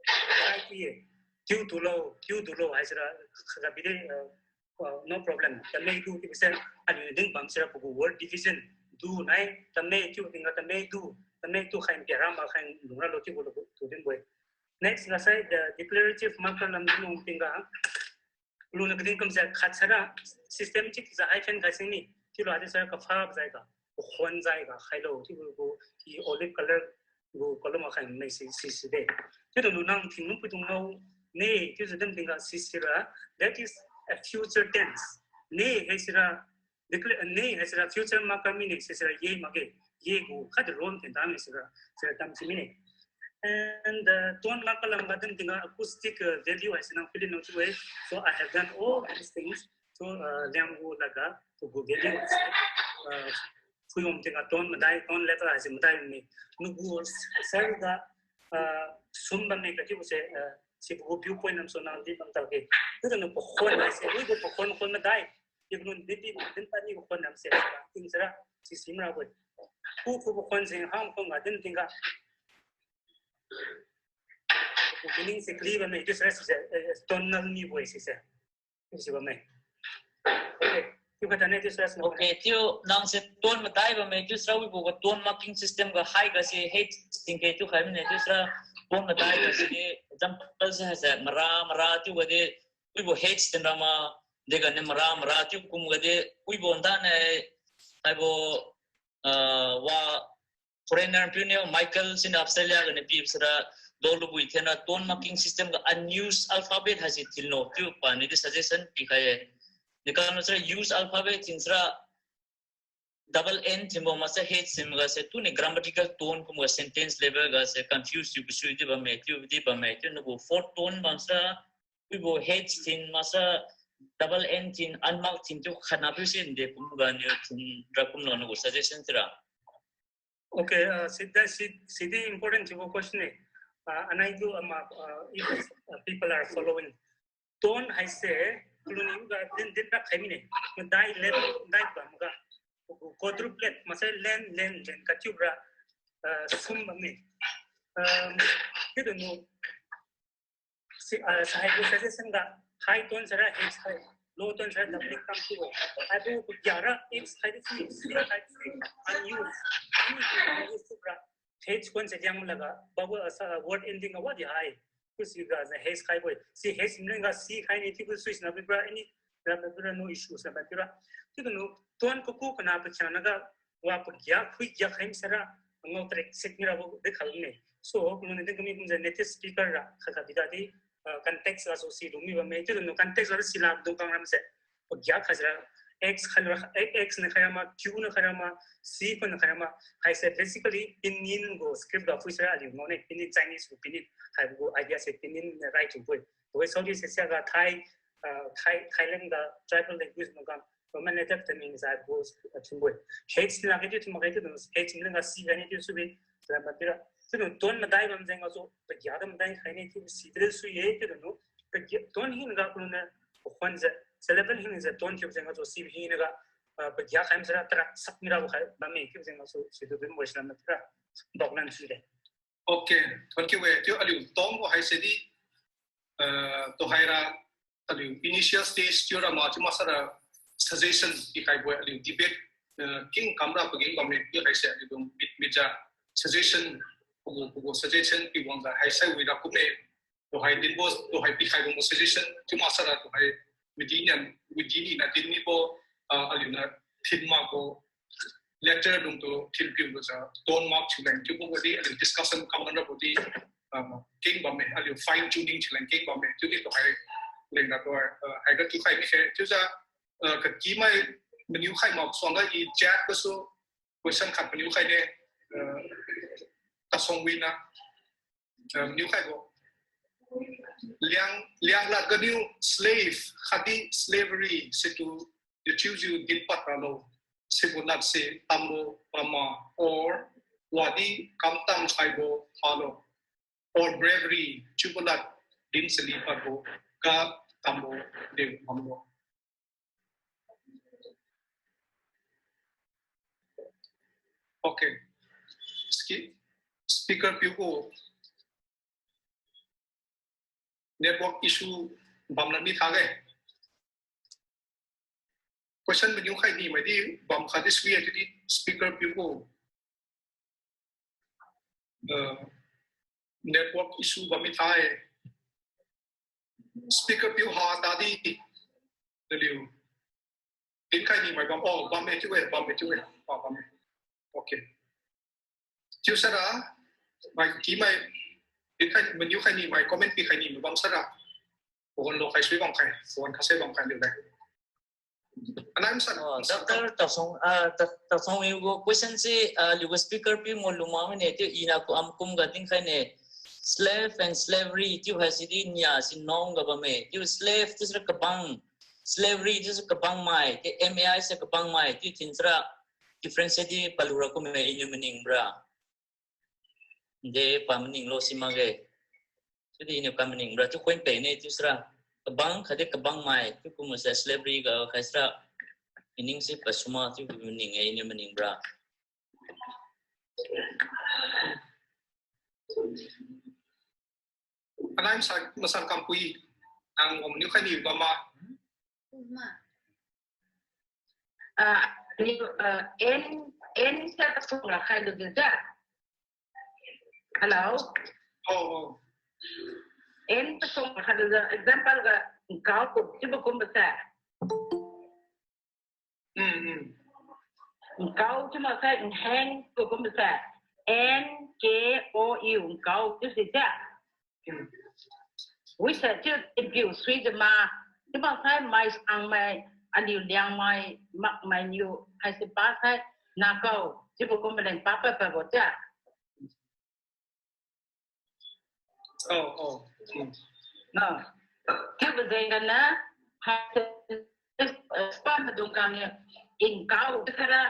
hai ki ye. Tiu tu lo, tiu tu lo hai sira khaga bide, uh, uh, no problem. Tamei tu ti se aliu din bam sira pugu word division. Tu nai, tamei tiu tingga tamei tu, tamei tu khai pia ram ba khai lungra lo tiu lo tu din boi. Next ga sai the declarative marker lam din ong tingga. Luna kadin kumjiu khat sara system chiujiu hyphen khai sing ni. Chiulo adi sara kapha jai ga, pakhon jai ga khailo, chiubo gu i olive color gu column a khai mai si, si, si de. Chiutu lu nang thing lung pui tu ngao ne, chiujiu din tingga si sira, that is a future tense. Ne, hai sira, declare, ne, hai sira future marker mine, si sira ye makge, ye gu khat role ten dam sira, sira tam si mine. And, uh, tone marker lam ga din tingga acoustic, uh, value hai sira nang fill in nang chiu-e. So I have done all these things. So, uh, liang gu laga, tu gu value, uh, phui om tingga tone madai, tone level hai si madai ni. Nugu sir ga, uh, sum bam ni ka chiu se, uh, si gu viewpoint nam so nang di bam tau ke. Tu tu nu pakhon hai se, ui gu pakhon khon madai. Ignun di di din ta ni pakhon nam se, ting sira, si sim ra gu. Ku ku pakhon sing ham khon ga din tingga. Meaning se clear bamme, chiu sira sise, eh, tonal mi voice sise. Chiu si bamme. Okay, chiu kata ne chiu sira sise. Okay, chiu nang se tone madai bamme, chiu sira wibo ga tone marking system ga hai ga se, hei, tingke chiu khai mine, chiu sira, Tone madai ga sidi, example se haise, mara, mara chiu gadi, wibo H din rama, dega ni mara, mara chiu kum gadi, wibo nda ne, haibo, ah, wa, foreigner piu ni Michael sini Australia ga ni pi sira, dolu bui thena tone marking system ga unused alphabet haise thinlo chiu pa ni di suggestion pi khai e. Ni kan sira used alphabet thin sira, double N thinbo masa H thin ga se tu ni grammatical tone kum ga sentence level ga se confuse yu kusui di bamme, chiu di bamme, chiu nagu fourth tone bamsa, wibo H thin masa double N thin unmarked thin chiu khana piu se de kum ga ni thin ra kumlo nagu suggestion sira. Okay, uh, sida, si, sidi important thiubo question e. Uh, anai tu ama, uh, if, uh, people are following. Tone haise, kuluni ga din din ra khai mine. Madai len, madai bam ga. Quadruplet, masa len, len, len, kachiu ra, uh, sum bam ne. Um, kidunu, si, uh, sahai gu suggestion ga, high tone sara H high, low tone sara doubling thumb tu. Haibo gu gyara H high tu, C high tu, unused. Unused tu ra, H kon se diang laga, vowel, uh, sa, word ending ga wadi hai. Kusi ga sa H khai bo-e. Si H mleng ga C khai ni chiu kusuisina bibra, any, ra bibra no issue sa bibra. Chiu tunu, tone kuku kana pachang naga, wa pagya, khui gya khai misara, ngao trek sek mira bo de khal ne. So, kuluni de kami kumsa native speaker ra, kha kha bida di, uh, context ga so si lumi bamme. Chiu tunu context ga si la dung kang ram se. Pagya khaisira X khaira, X na khairama, Q na khairama, C ko na khairama. Haise basically Pinyin gu script ga phuisira aliu ngao ne, Pinyin Chinese gu Pinyin. Haibo gu idea se Pinyin na write thiu bo-e. Bo-e Southeast Asia ga Thai, uh, Thai, Thailand ga tribal language magang Roman letter thinming sa gu, uh, thin bo-e. H na kaitu thin ma kaitu, H mleng ga C ga ni tu subi, sira ma tira. Chiu tone madai bam jeng ga so, pagya da madai khai ni chiu si de sui ye, chiu tunu. Pagya, tone hina ga kuluna, khon je, syllable hina je, tone thiu jeng ga so, si hina ga, ah, pagya khai misara tara sak mira bo khai, bamme chiu jeng ga so, si tu dun bo sila ma tira. Dok nan si de. Okay, thank you we. Chiu aliu tone bo haise di, ah, tu haira, aliu initial stage chiu ra ma chiu masara suggestion pi khai bo-e aliu debate, ah, king kamra pageng bamme chiu haise aliu dung mit mit ja suggestion, pugu, pugu suggestion pi wang da haise wi ra kumme. Tuhai dinbo, tuhai pikhaibo mo suggestion, chiu masara tuhai within nian, within ni na din nibo, ah, aliu na thin makbo letter dung tu thin piu bo sa, tone mark thiu leng, chiubo di, aliu discussion kam man rabo di, ah, keng bamme, aliu fine tuning thiu leng keng bamme, chiudi tuhai leng na tuhai, ah, haiga chiu khai bikhe, chiujiu, ah, kakimai maniu khai mak suangga i chat gasu, question khat maniu khai ne, ah, Tasong Wina, ah, maniu khaibo. Liang, Liang lad ganiu slave, khatdi slavery, situ, dechiujiu dinpad ralo, sibo lad se tambo pama, or, wadi kamtang khaibo phalo, or bravery, chiubo lad din seli padbo, ga tambo de pamlo. Okay. Ski-, speaker piu gu network issue bam lan mi thage. Question maniu khai ni mai di bam kha di sui di speaker piu gu. Uh, network issue bam mi thai. Speaker piu ha ta di, daliu. Din khai ni mai bam, oh, bam e chiu e, bam e chiu e. Ah, bam e. Okay. Chiu sara, mai ki mai, din khai, maniu khai ni mai comment pi khai ni mai bam sara. Pohon lo khai sui bam khai, pohon khasai bam khai liu dai. Anai masan, oh, masan Doctor Tasong, ah, Ta-, Tasong, i gu question si, ah, liu gu speaker pi mo lu ma ne, chiu ina ku am kum ga din khai ne, slave and slavery, chiu hai si di nia si nong ga bam e, chiu slave, chiu sira kabang, slavery, chiu sira kabang mai, chiu M A I sira kabang mai, chiu thin sira difference di palu ra kum e, iniu maning bra. De pa maning lo si makge. Chiudi iniu kam maning bra, chiu khuin pe ne chiu sira. Kabang khatdi kabang mai, chiu kum se slavery ga khai sira. Meaning si pasuma chiu maning e iniu maning bra. Anai masan, masan kampui, ang om niu khai ni bam ma. Ah, ni, ah, en, en sa ta sung la khai lu de da. Hello? Oh, oh. N pasung khat ga example ga nkao chiubo kumbo se. Mm, mm. Nkao chiu maksai nheng chiubo kumbo se. N K O U nkao chiu si se. Mm. Wi se chiu thinpiu sui jima. Chiu maksai mai sang mai aliu Liangmai mak mai niu haise pa sai nakao chiubo kumbo leng pa pa pa bo cha. Oh, oh. Hmm. Na. Chiubo jeng gana, ha, eh, spa madung kang ni, nkao, kara,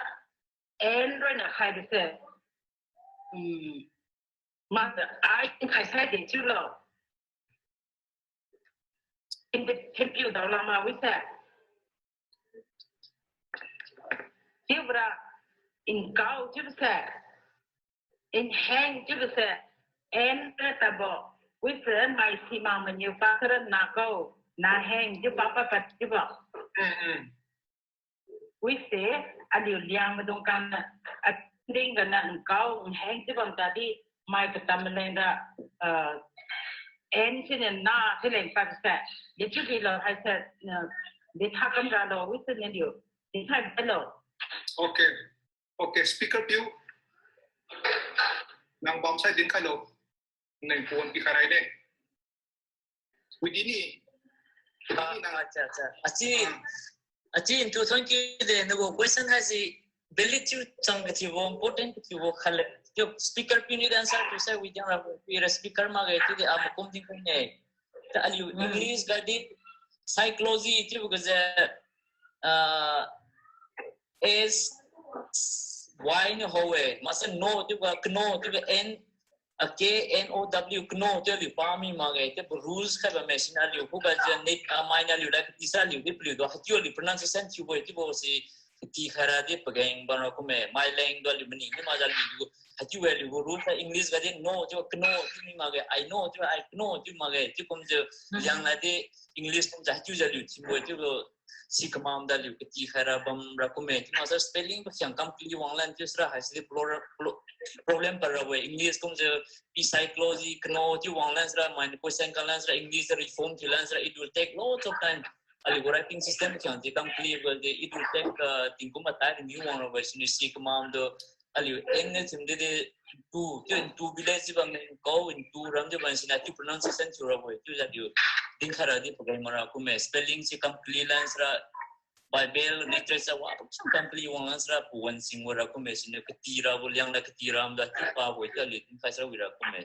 N roi na khai de se. Hmm. Ma, ai, khai sai de chiu lo. Hindi, Hindi piu dao lama wi se. Chiubora, nkao chiubo se. Nheng chiubo se. N ra tabo. Wi se mai simang maniu pa kara nakao. Naheng chiu pa pa pa chiubo. Mm, mm. Wi se, aliu Liang madung kang na, a, ding gana nkao, nheng chiu bam tadi, mai katam leng ra, uh, N si ne na, si leng pa se. Ye chiu di lo, hai se, uh, di tha kam ra lo, wi se ne liu. Di tha ka lo. Okay. Okay, speaker piu. Nang bam sai din khai lo. Nang phone pi khai rai de. Within ni. Ah, acha, acha. Achi, ah. Achi, into thank you de, nagu question haise valid thiu chang kathiubo, important kathiubo khale. Chiu speaker piu ni answer thiu sai within ra, pi ra speaker makge, chiu de, ah, makum ding kum ne. Ta aliu, hmm, English ga di psychology chiubo ga je, ah, S Y ni ho-e, maksai no chiubo ga, kno chiubo ga N, a, K N O W, kno chiu aliu pami makge, chiubo rules khai bamme, siniu aliu khuga je ni, ah, mai niu aliu lai kati sa aliu di paliu do, haichiu aliu pronunciation thiubo-e, chiubo si kati khaira di pageng bam ra kumme, mai leng do aliu mani ni makjiu aliu, haichiu aliu rules sai English ga di no chiubo kno chiu mi makge, I know chiubo I kno chiu makge, chiu kumjiu, hmm, Liang la di English kumjiu haichiujiu aliu thiubo-e, chiubo si kamam da aliu kati khaira bam ra kumme. Chiu maksai spelling pakhiang kam kali wanglan chiu sira haisi di pro-, pro-, problem para we. English kumjiu pi psychology kno chiu wanglan sira, mai question kanlan sira, English reform thiulan sira, it will take lots of time. Aliu gu writing system pakhiang di kam kali we di, it will take, uh, tingkum matai di mi wang ra we, siniu si kamam do aliu N ne thim di di, into, chiu into village di bam ne, nkao, into ram di bam siniu, chiu pronunciation thiu ra we, chiujiu aliu din khaira di pageng mara kumme, spelling si kam kali lan sira, Bible, literature, wa, kam kali wanglan sira, pawan sing wara kumme, siniu kati rabo, Liang la kati ram da, chiu pabo, chiu aliu din khai sira wira kumme.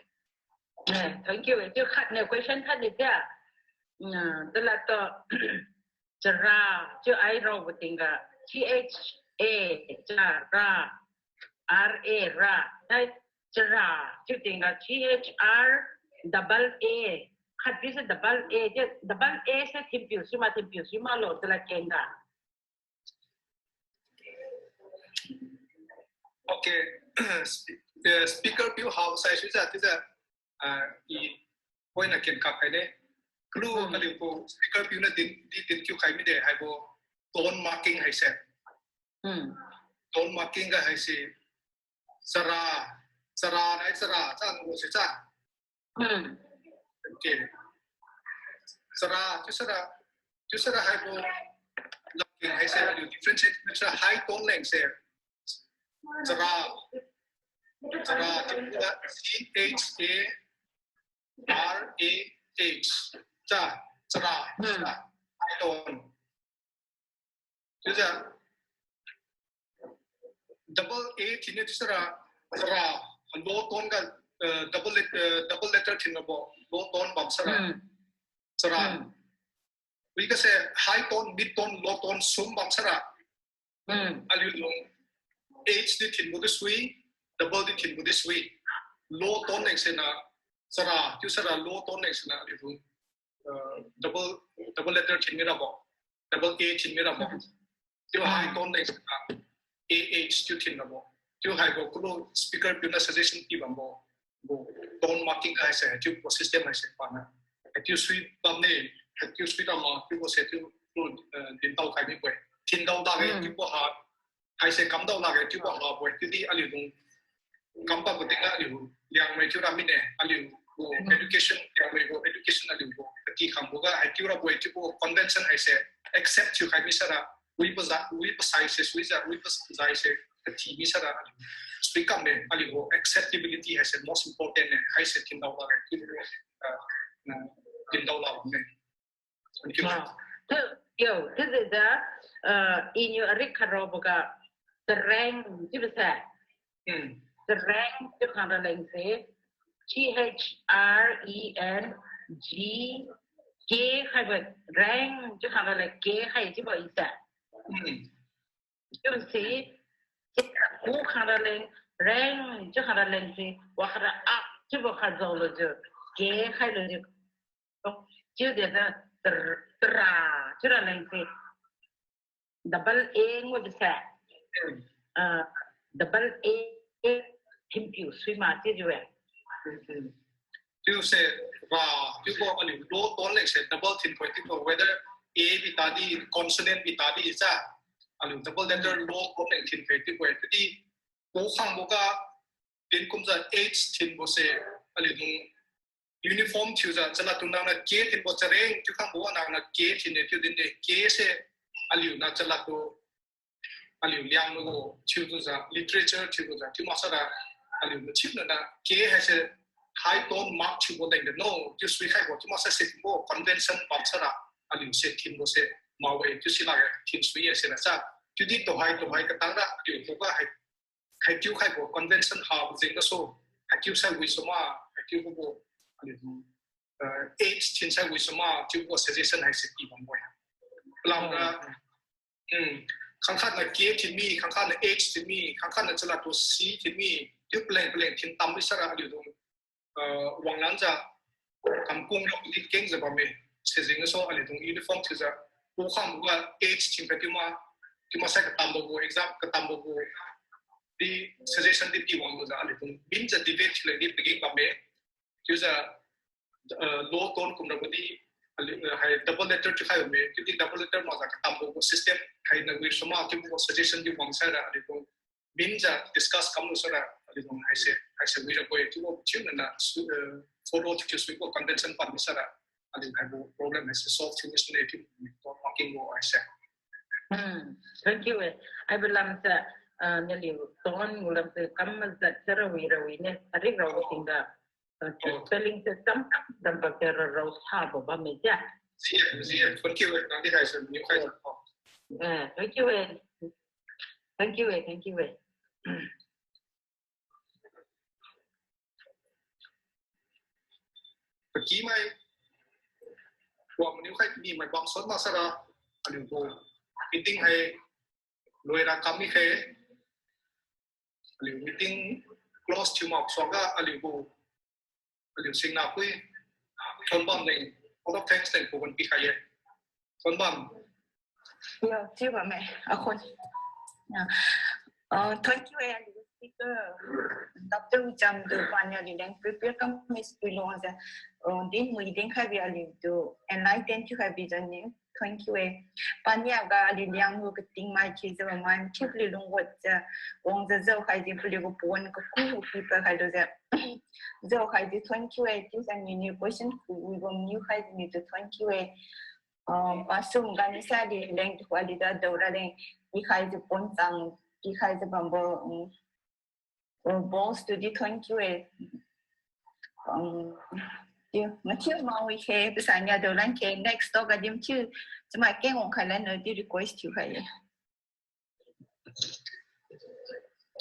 Eh, thank you. Chiu khat ne question khat ni tia. Mm, tala to, chara, chiu ai raobo tingga, T H A, chara, R A, ra. Hai, chara, chiu tingga, T H R double A. Khat pi se double A, chiu double A se thinpiu sima, thinpiu sima lo, tala kengga. Okay. Spe-, eh, speaker piu hao sai suijiu, chiujiu, ah, i point na ken kak khai de. Kalu, hmm, aliu gu speaker piu na din, di din kiu khai mide, haibo tone marking haise. Hmm. Tone marking ga haise, chara, chara nai chara, cha ngu se cha. Hmm. Okay. Chara, chiu sira, chiu sira haibo, lamking haise, aliu differentiate sira high tone leng se. Chara, chara, chiu sira C H A R A H. Cha, chara, hmm, chara, high tone. Chiujiu double A thin ne chiu sira, chara, low tone ga, eh, double let-, eh, double letter thin rabo, low tone bam sira. Hmm. Chara. Hmm. Wi ga se high tone, mid tone, low tone sum bam sira. Hmm. Aliu lung H di thinbo di sui, double di thinbo di sui. Low tone leng se na chara, chiu sira low tone leng se na aliu lung, eh, double, double letter thin mi rabo. Double A thin mi rabo. Hmm. Chiu high tone leng se na A H chiu thin rabo. Chiu haibo kalu speaker piu na suggestion pi bambo. Gu tone marking haise, chiu gu system haise pana. Chiu sui bam ne, chiu sui bam ma, chiu gu se chiu, chiu, eh, din tao khai mi bo-e. Thin dao lakge, hmm, chiu gu ha, haise kam dao lakge, chiu gu ha bo-e, chiudi aliu dung. Kam pa gu tingga aliu, Liangmai chiu ra mine, aliu gu education, ya, wi bo education aliu bo kati khangbo ga hai tiu rabo-e chiubo convention haise accept thiu khai mi sara, wi pa za, wi pa sai se sui za, wi pa zai se kati mi sara aliu sui kam ne, aliu bo acceptability haise most important ne, haise thin dao la, ah, ah, thin dao la ne. Thank you. Ah, tu, yo, tu de da, uh, iniu arik kharo boga, tereng, chiubo se. Hmm. Tereng, chiu khang raleng se, T H R E N G, K khai bo, reng, chiu khang raleng, K khai, chiubo i se. Hmm. Chiu se, ku khang raleng, reng, chiu khang raleng se, wa khara ak, chiubo kha zao lo jiu, K khai lo jiu. Chiu de da ter-, tera, chiu raleng se. Double A ngui de se. Hmm. Ah, double A, A, thinpiu sui ma chiu jiu-e. Hmm, hmm. Chiu se, ra, chiubo aliu low tone leng se double thin khai chiubo whether A bi tadi, consonant bi tadi sa. Aliu double letter low tone leng thin khai chiubo-e. Chiudi, ku khangbo ga, din kumjiu H thinbo se, aliu dung uniform thiujiu, chalatu nangniu K thinbo chareng, chiu khangbo nangniu K thin ne chiu din de, K se, aliu na chalatu, aliu Liangmai gu, thiujiu, literature thiujiu, chiu maksara, aliu machiu na na, K haise, high tone mark thiubo leng de no, chiu sui khaibo, chiu maksai se thinbo, convention bam sara, aliu se thinbo se, mawe, chiu si lak-e, thin sui-e se na sa, chiudi tuhoi, tuhoi katang ra, aliu boga hai, haichiu khaibo convention habo jeng gasu, haichiu sai wi suma, haichiu bobo, aliu, uh, H thin sai wi suma, chiubo suggestion haise pi bambo-e. Palamra, hmm, khangkhatna K thin mi, khangkhatna H thin mi, khangkhatna chalatu C thin mi, chiu paleng paleng thin tam mi sara aliu dung, uh, wanglanjiu, kamkung ra di kengjiu bamme, sijeng gasu aliu dung uniform thiujiu, ku khangbo ga H thin kha chiu ma, chiu maksai katambo gu, exam katambo gu, di suggestion di pi wanglujiu aliu dung minjiu debate thiu leng di pageng bamme, chiujiu, uh, low tone kumrabo di, aliu, uh, hai double letter thiukhai bamme, chiudi double letter makjiu katambo gu system, hainiu wi suma chiubo suggestion di wang saira aliu dung minjiu discuss kamlu sara, aliu dung haise, haise wi rabo-e chiubo chiu na na, uh, follow thiu suibo convention pan mi sara, aliu haibo problem haise solve thiu mi sune chiu, marking bo haise. Hmm, thank you-e. Haibo lamsa, uh, naliu tone gu lamsa kam majat sara wi ra wi ne, arik ra wi tingga, uh, spelling se samkam dam ba ke ra rao sabo bamme ja. Thank you-e, nangdi haise niu khai. Eh, thank you-e. Thank you-e, thank you-e. Pakimai, wang niu khai mi mai bam son maksara, aliu gu meeting hai loira kam mi khe, aliu meeting close thiu mak suangga aliu gu, aliu singna pui, Thonbam leng, vote of thanks leng pawan pikhai ye. Thonbam. Yo, chiu bamme, akhon. Ya. Uh, thank you-e, aliu speaker, Doctor Wicham tu paniu aliu leng prepare kam mi speech luang jiu, uh, din mui dinkhai bi aliu tu enlighten thiukhai bi jani. Thank you-e. Paniu ga aliu Liangmai gu kating mai thiujiu mai thiu paliu lungwatjiu, wangjiu jaokhai ji paliu gu pawan kaku pi pakhai lujiu, jaokhai ji thank you-e. Chiujiu niu question ku wi bam niu khai ji niu tu thank you-e. Uh, pasum ganiu sa aliu leng tu aliu da daora leng pikhai ji pon chang pikhai ji bambo, um, uh, boss tu di thank you-e. Um, chiu, mathiu mawang wi khe, pasai nia daolan khe, next talk ga di mathiu, chamai keng wangkhai lanlo di request thiukhai ye.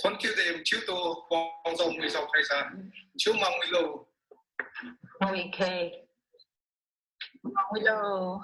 Thank you de, mathiu tu, wang jao mui jao khai sa. Mathiu mawang wilo. Mawang wi khe. Mawang wilo.